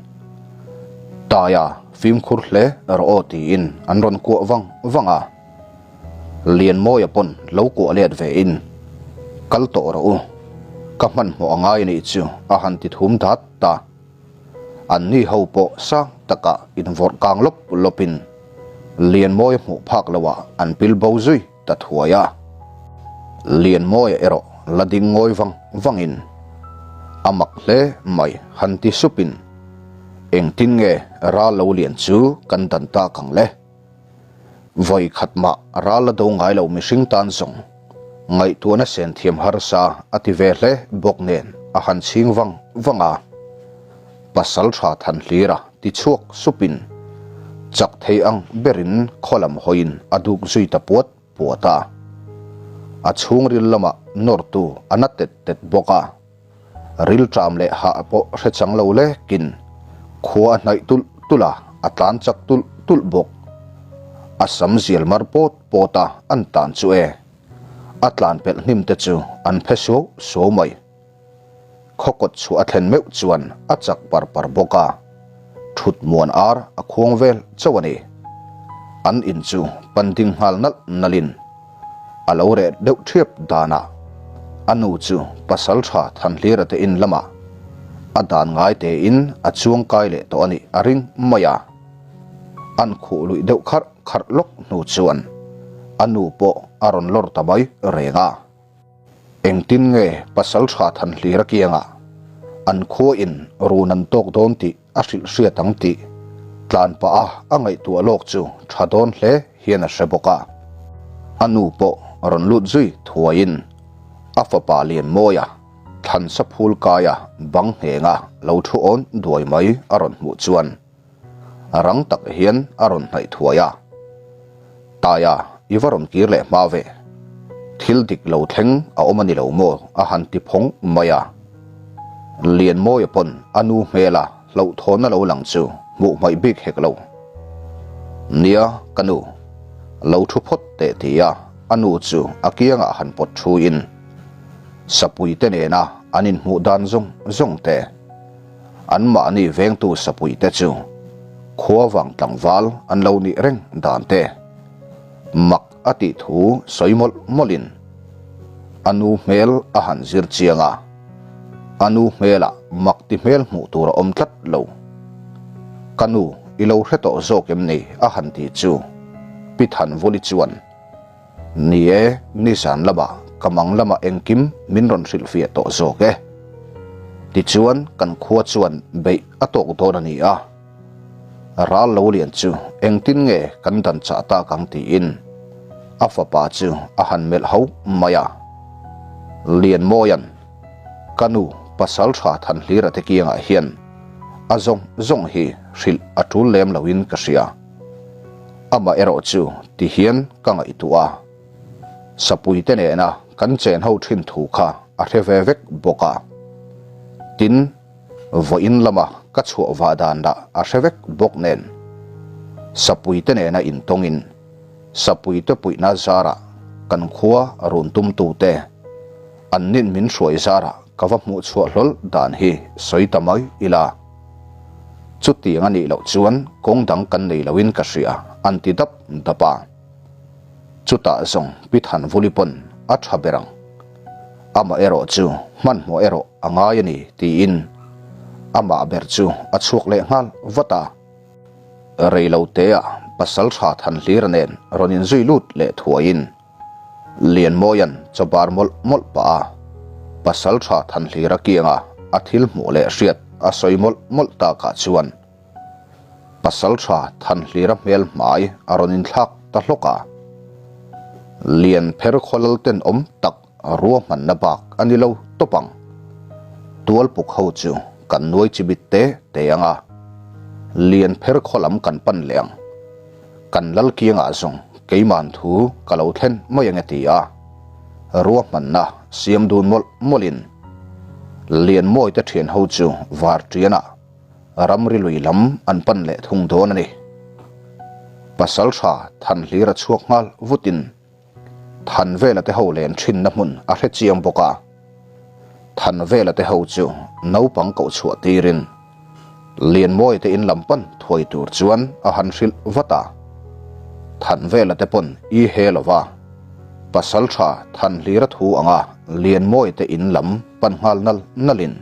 Taia fimkhur hle rawh aw tiin an rawn kuah vang vang a. Lianmawia pawn lo kuah let vein, Kal tawh rawh u, ka hmanhmawh a ngai anih chu a han ti thum dat ta. An ni ho pawh sang takah invawrh kang lawp lawpin Lianmawia hmuh phak loah an pil bo zui ta thuai a. Lianmawia erawh la ding ngawi vang vangin a mak hle mai han ti supin engtin nge ral lo lian chu kan dan tak ang le? Vawi khat mah ral la do ngai lo mihring tan zawng ngaihtuahna sen thiam harsa a ti ve hle bawk nen a han chhing vang vang a. Pasal tha than hlir a ti chhuak supin chak thei ang berin khaw lam hawiin a duk zui ta puat puat a. A chhungril lamah nawrtu a na tet tet bawk a. Rilṭam leh hah pawh hre chang lo lekin. Khua a hnaih tulh tulh a, a tlan chak tulh tulh bawk. A sam zial mar pawt pawt a an tan chu e. A tlan pelh hnim te chu an phe suau suau mai. Khaw kawt chhuah a thlen meuh chuan a chak par par bawk a, thut muan ar a khuang vel chauh a ni. An in chu pan ding nghal nalh nalhin a lo reh deuh ṭhiap danah a nu chu pasal ṭha Thanhlira te in lamah a dan ngai tein a chuang kai leh tawh a nih a ring mai a. An khuh luih deuh kharh kharh lawk hnu chuan a nu pawh a rawn lawr ta mai reng a. Engtin nge pasal tha Thanhlira kiangah an khua in run an tawk dawn tih a hrilh hriat ang tih tlan pah a a ngaihtuah lawk chu tha dawn hle hian a hre bawk a. A nu pawh rawn lut zui thuaiin a fapa Lianmawia thlansa phul kaia bang nghenga lo thu awn duai mai a rawn hmuh chuan rang tak hian a rawn hnaih thuai a. Taia, i va rawn kir leh hma ve. Thil dik lo thleng a awm a ni lo maw? a han ti phawng mai a. Lianmawia pawn a nu hmela hlauhthawnna lo lang chu hmuh hmaih bik hek lo. Nia, ka nu, lo thu phawt teh ti a, a nu chu a kiangah han pawt thuin Sapuite nena an inhmuh dan zawng zawng te, Anmahni vengtu sapuite chu khua vang tlangval an lo nih reng dan te mak a tih thu sawi mawlh mawlhin a nu hmel a han zir chiang a, a nu hmelah mak ti hmel hmuh tur a awm tlat lo. Ka nu i lo hre tawh zawk em ni? a han ti chu Pi Thanvuli chuan Ni e, nizan lamah ka mang lamah engkim min rawn hrilhfiah tawh zawk e. Tichuan kan khua chuan beih a tawk dawn a ni a. Ral lo lian chu engtin nge kan dan chah tak ang tiin a fapa chu a han melh ho mai a. Lianmawia'n, Ka nu pasal tha Thanhlira te kiangah hian a zawng zawng hi hrilh a tul lem loin ka hria. Amah erawh chu ti hian ka ngaihtuah a, Sapuite nena kan chen ho thin thu kha a hre ve vek bawk a. Tin, vawiin lama ka chhuah vah dan lah a hre vek bawk nen. Sapuite nena intawngin Sapuite puihna zarah kan khua run tumtute an nin min hruai zarah ka va hmuh chhuah hlawl dan hi sawi ta mai ila. Chutiang a nih loh chuan kawng dang kan nei loin ka hria, an ti dap dap a. Chutah zawng Pi Thanvuli pawn a tha ber ang. Amah erawh chu hmanhmawh erawh a ngai a ni tiin amah ber chu a chhuak leh nghal vat a. Reiloteah pasal tha Thanhlira nen rawn inzui lut leh thuaiin Lianmawia'n chaw bar mawlh mawlh pah a, pasal tha Thanhlira kianga a thil hmuh leh hriat a sawi mawlh mawlh takah chuan pasal tha Thanhlira hmel hmai a rawn inthlak ta hlawk a. Lian pher khawlal tenawm tak ruahmanna bak a ni lo tawp ang. Tualpuk ho chu kan nuai chibit te te ang a, Lian pher khaw lam kan pan leh ang. Kan lal kiangah zawng keiman thu ka lo thlen mai ange ti a, ruahmanna siam dun mawlh mawlhin Lianmawite thian ho chu Varṭianah ramri lui lam an pan leh thung dawn a ni. Pasalṭha Thanhlira chhuak nghal vutin Thanvela te ho len thinna hmun a hre chiang bawk a, Thanvela te ho chu naupang koh chhuah tirin Lianmawia te in lam pan thuai tur chuan a han hrilh vat a. Thanvela te pawn i he lo va, pasal tha Thanhlira thu anga Lianmawia te in lam pan nghal nal nalin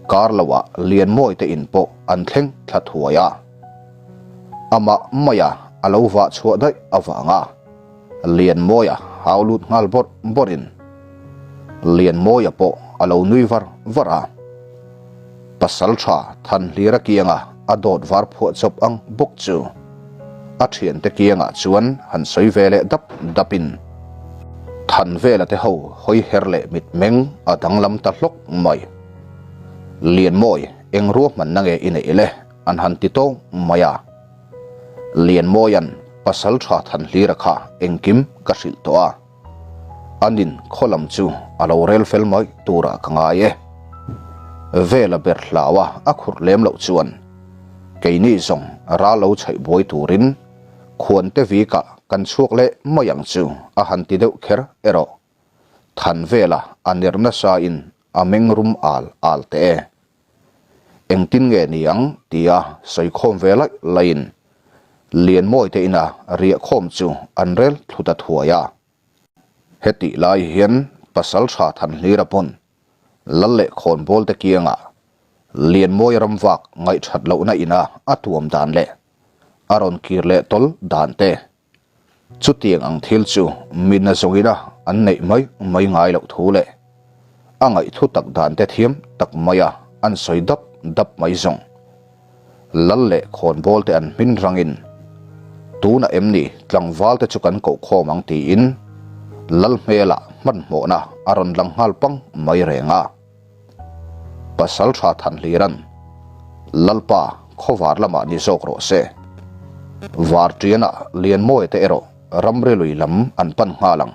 kar loah Lianmawia te in pawh an thleng thla thuai a. Amah maia a lo vah chhuah daih avanga Lianmawia hau lut nghal bawrh bawrhin Lianmawia pawh a lo nui var var a. Pasal tha Thanhlira kianga a dawt var phuah chawp ang bawk chu a thiante kiangah chuan han sawi ve leh dap dapin Thanvela te ho hawi her leh mitmeng a danglam ta hlawk mai. Lianmawi eng ruahmanna nge i neih le? An han ti tawng mai a, Lianmawia'n pasal tha Thanhlira kha engkim ka hrilh tawh a, anin khaw lam chu a lo rel fel mai turah ka ngai e. Vela ber hlaua a khurh lem loh chuan. Keini zawng ral lo chhaih buai turin khuante vikah kan chhuak leh mai ang chu a han ti deuh kher erawh. Than vela a ner nasa in a meng rum al al teh e. Engtin nge ni ang tia sawi khawm ve laih laihin Lianmawi te ina riah khawm chu an rel thlu ta thuai a. Hetih lai hian Pasaltha Thanhlira pawn Lal leh khawnbawl te kiangah Lianmawi ramvak ngaihthat lohna ina a tuam dan leh a rawn kir leh tawl dan te Chutiang ang thil chu mina zawngina an neih mai mai ngai loh thu leh a ngaihthu tak dan te thiam tak maia an sawi dap dap mai zawng. Lal leh khawnbawl te an hmin rangin tunah em ni tlangval te chu kan koh khawm ang tiin Lal hmelah hmanhmawhna a rawn lang nghal pang mai reng a. Pasaltha Thanhliran, Lalpa, khawvar lamah ni zawk rawh se. Varṭianah Lianmawia te erawh ramri lui lam an pan nghal ang.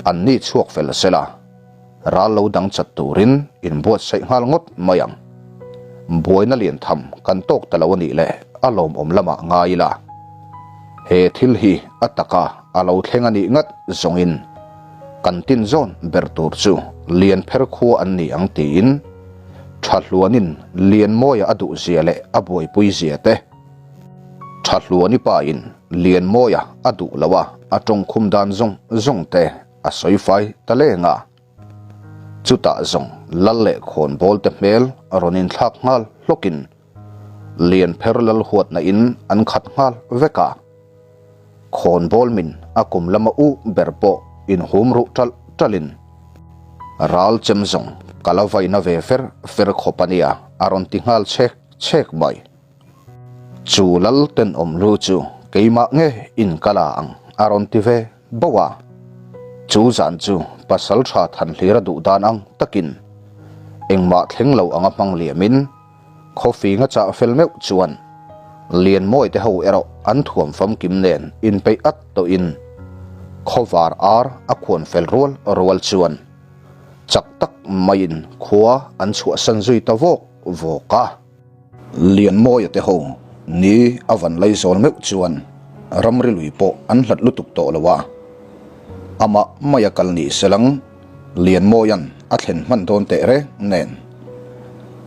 An ni chhuak fel sela, ral lo dang chat turin inbuatsaih nghal ngawt mai ang. Buaina lian tham kan tawk ta lo a nih leh a lawmawm lamah ngai ila. He thil hi a taka a lo thleng a nih ngat zawngin kan tin zawn ber tur chu Lianpher khua an ni ang tiin Thahluanin Lianmawia a duhzia leh a buaipui zia te, Thahluani pa in Lianmawia a duh lo a a tawngkhum dan zawng zawng te a sawi fai ta leng a. Chutah zawng Lal leh Khawnbawl te hmel a rawn inthlak nghal hlawkin Lianpher Lal huatna in an khat nghal vek a. Khawnbawl min a kum lama u ber pawh inhum ruh ṭalh ṭalhin, Ral chem zawng ka la vaina ve fer fer khawp a nia a rawn ti nghal chhek chhek mai. Chu lal tenawm lu chu keimah nge in ka la ang a rawn ti ve bauh a. Chu zan chu Pasalṭha Thanhlira duh dan ang takin engmah thleng lo anga hmang liamin, Khawfing a chah fel meuh chuan Lianmawi te ho erawh an thuam famkim nen inpeih at tawhin khawvar ar a khuan fel rual rual chuan chak tak maiin khua an chhuahsan zui ta vawk vawk a. Lianmawia te ho ni a van laizawl meuh chuan ramri lui pawh an hlat lutuk tawh lo a, amah maia kal ni selang Lianmawia'n a thlen hman dawn teh reng nen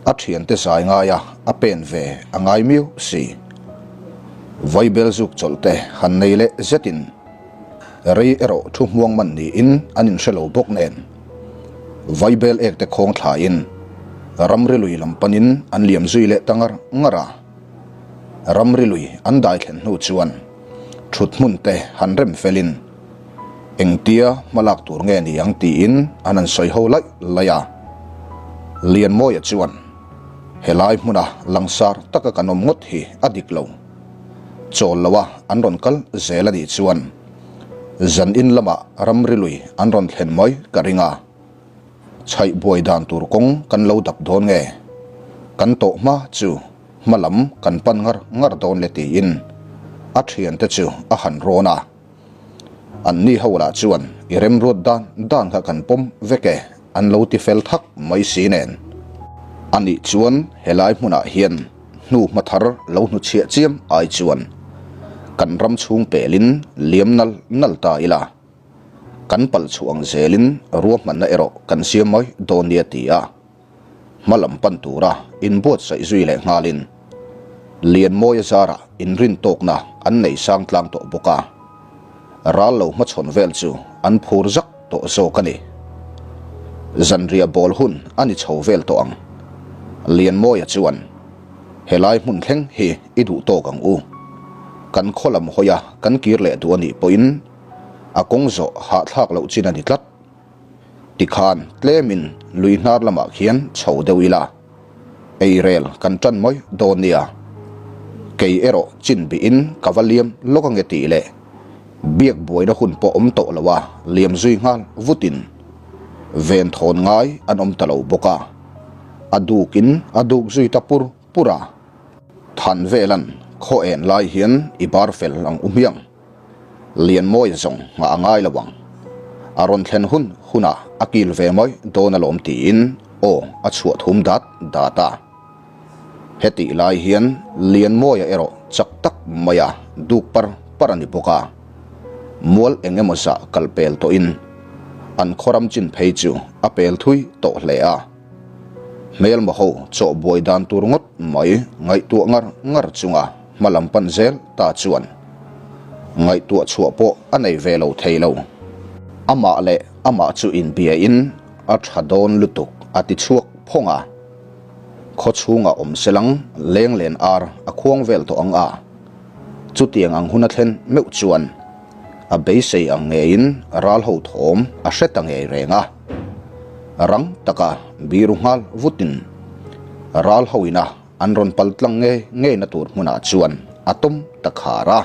a thiante zai ngaia a pen ve a ngai miau si. Vaibel zuk chawlh te han nei leh zetin rei erawh thu hmuang man niin an inhre lo bawk nen Vaibel ek te khawng thlaiin ramri lui lam panin an liam zui leh ta ngar ngar a. Ramri lui an dai thlen hnu chuan thut hmun te han rem felin Engtia hmalak tur nge ni ang tiin an han sawi ho laih laih a. Lianmawia chuan, Helai hmuna langsar taka kan awm ngawt hi a dik lo. Chawl loa an rawn kal zel a nih chuan zan in lamah ramri lui an rawn thlen mai ka ring a. Chhaih buai dan tur kawng kan lo dap dawn nge? Kan tawh hma chu hma lam kan pan ngar ngar dawn le tiin a thiante chu a han rawn a. An ni ho lah chuan i remruat dan dan kha kan pawm vek e an lo ti fel thak mai si nen. Anih chuan helai hmunah hian hnu hma thar lo hnuchhiah chiam ai chuan kan ram chhung pelin liam nal nal ta ila. Kan palh chhuah ang zelin ruahmanna erawh kan siam mai dawn nia ti a. Hma lam pan tura inbuatsaih zui leh nghalin Lianmawia zarah inrintawkna an nei sang tlang tawh bawk a, ral lo hmachhawn vel chu an phur zak tawh zawk a ni. Zanriah bawl hun a ni chho vel tawh ang. Lianmawia chuan, Helai hmun thleng hi i duh tawk ang u. Kan khaw lam hawia kan kir leh duh a nih pawhin a kawng zawh hahthlak loh chin a ni tlat. Tikhan tlemin lui hnar lamah khian chho deuh ila, eirel kan tan mai dawn nia. Kei erawh chin bihin ka va liam lawk ange tih leh biak buaina hun pawh awm tawh lo a, liam zui nghal vutin ven thawn ngai an awm ta lo bawk a, a dukin a duk zui ta pur pur a. Than velan khaw en lai hian i bar fel ang u hmiang. Lianmawia zawng nghah a ngai lo ang. A rawn thlen hun hunah a kil ve mai dawn alawm tiin aw a chhuah thum dat dat a. Hetih lai hian Lianmawia erawh chak tak maia duk par par a ni bawk a. Mual eng emaw zah kal pel tawhin an khawram chin phei chu a pel thui tawh hle a. Hmelma ho chawh buai dan tur ngawt mai ngaihtuah ngar ngar chunga hma lam pan zel ta chuan ngaihtuah chhuah pawh a nei ve lo thei lo. Amah leh amah chu inbiain a tha dawn lutuk a ti chhuak phawng a. Khaw chhungah awm selang leng len ar a khuang vel tawh ang a. Chutiang ang hun a thlen meuh chuan a beisei ang ngeiin ral ho thawm a hre ta ngei reng a. Rang taka biru nghal vutin ral ho ina an rawn pal tlang ngei ngeina tur hmunah chuan a tawm ta khar a.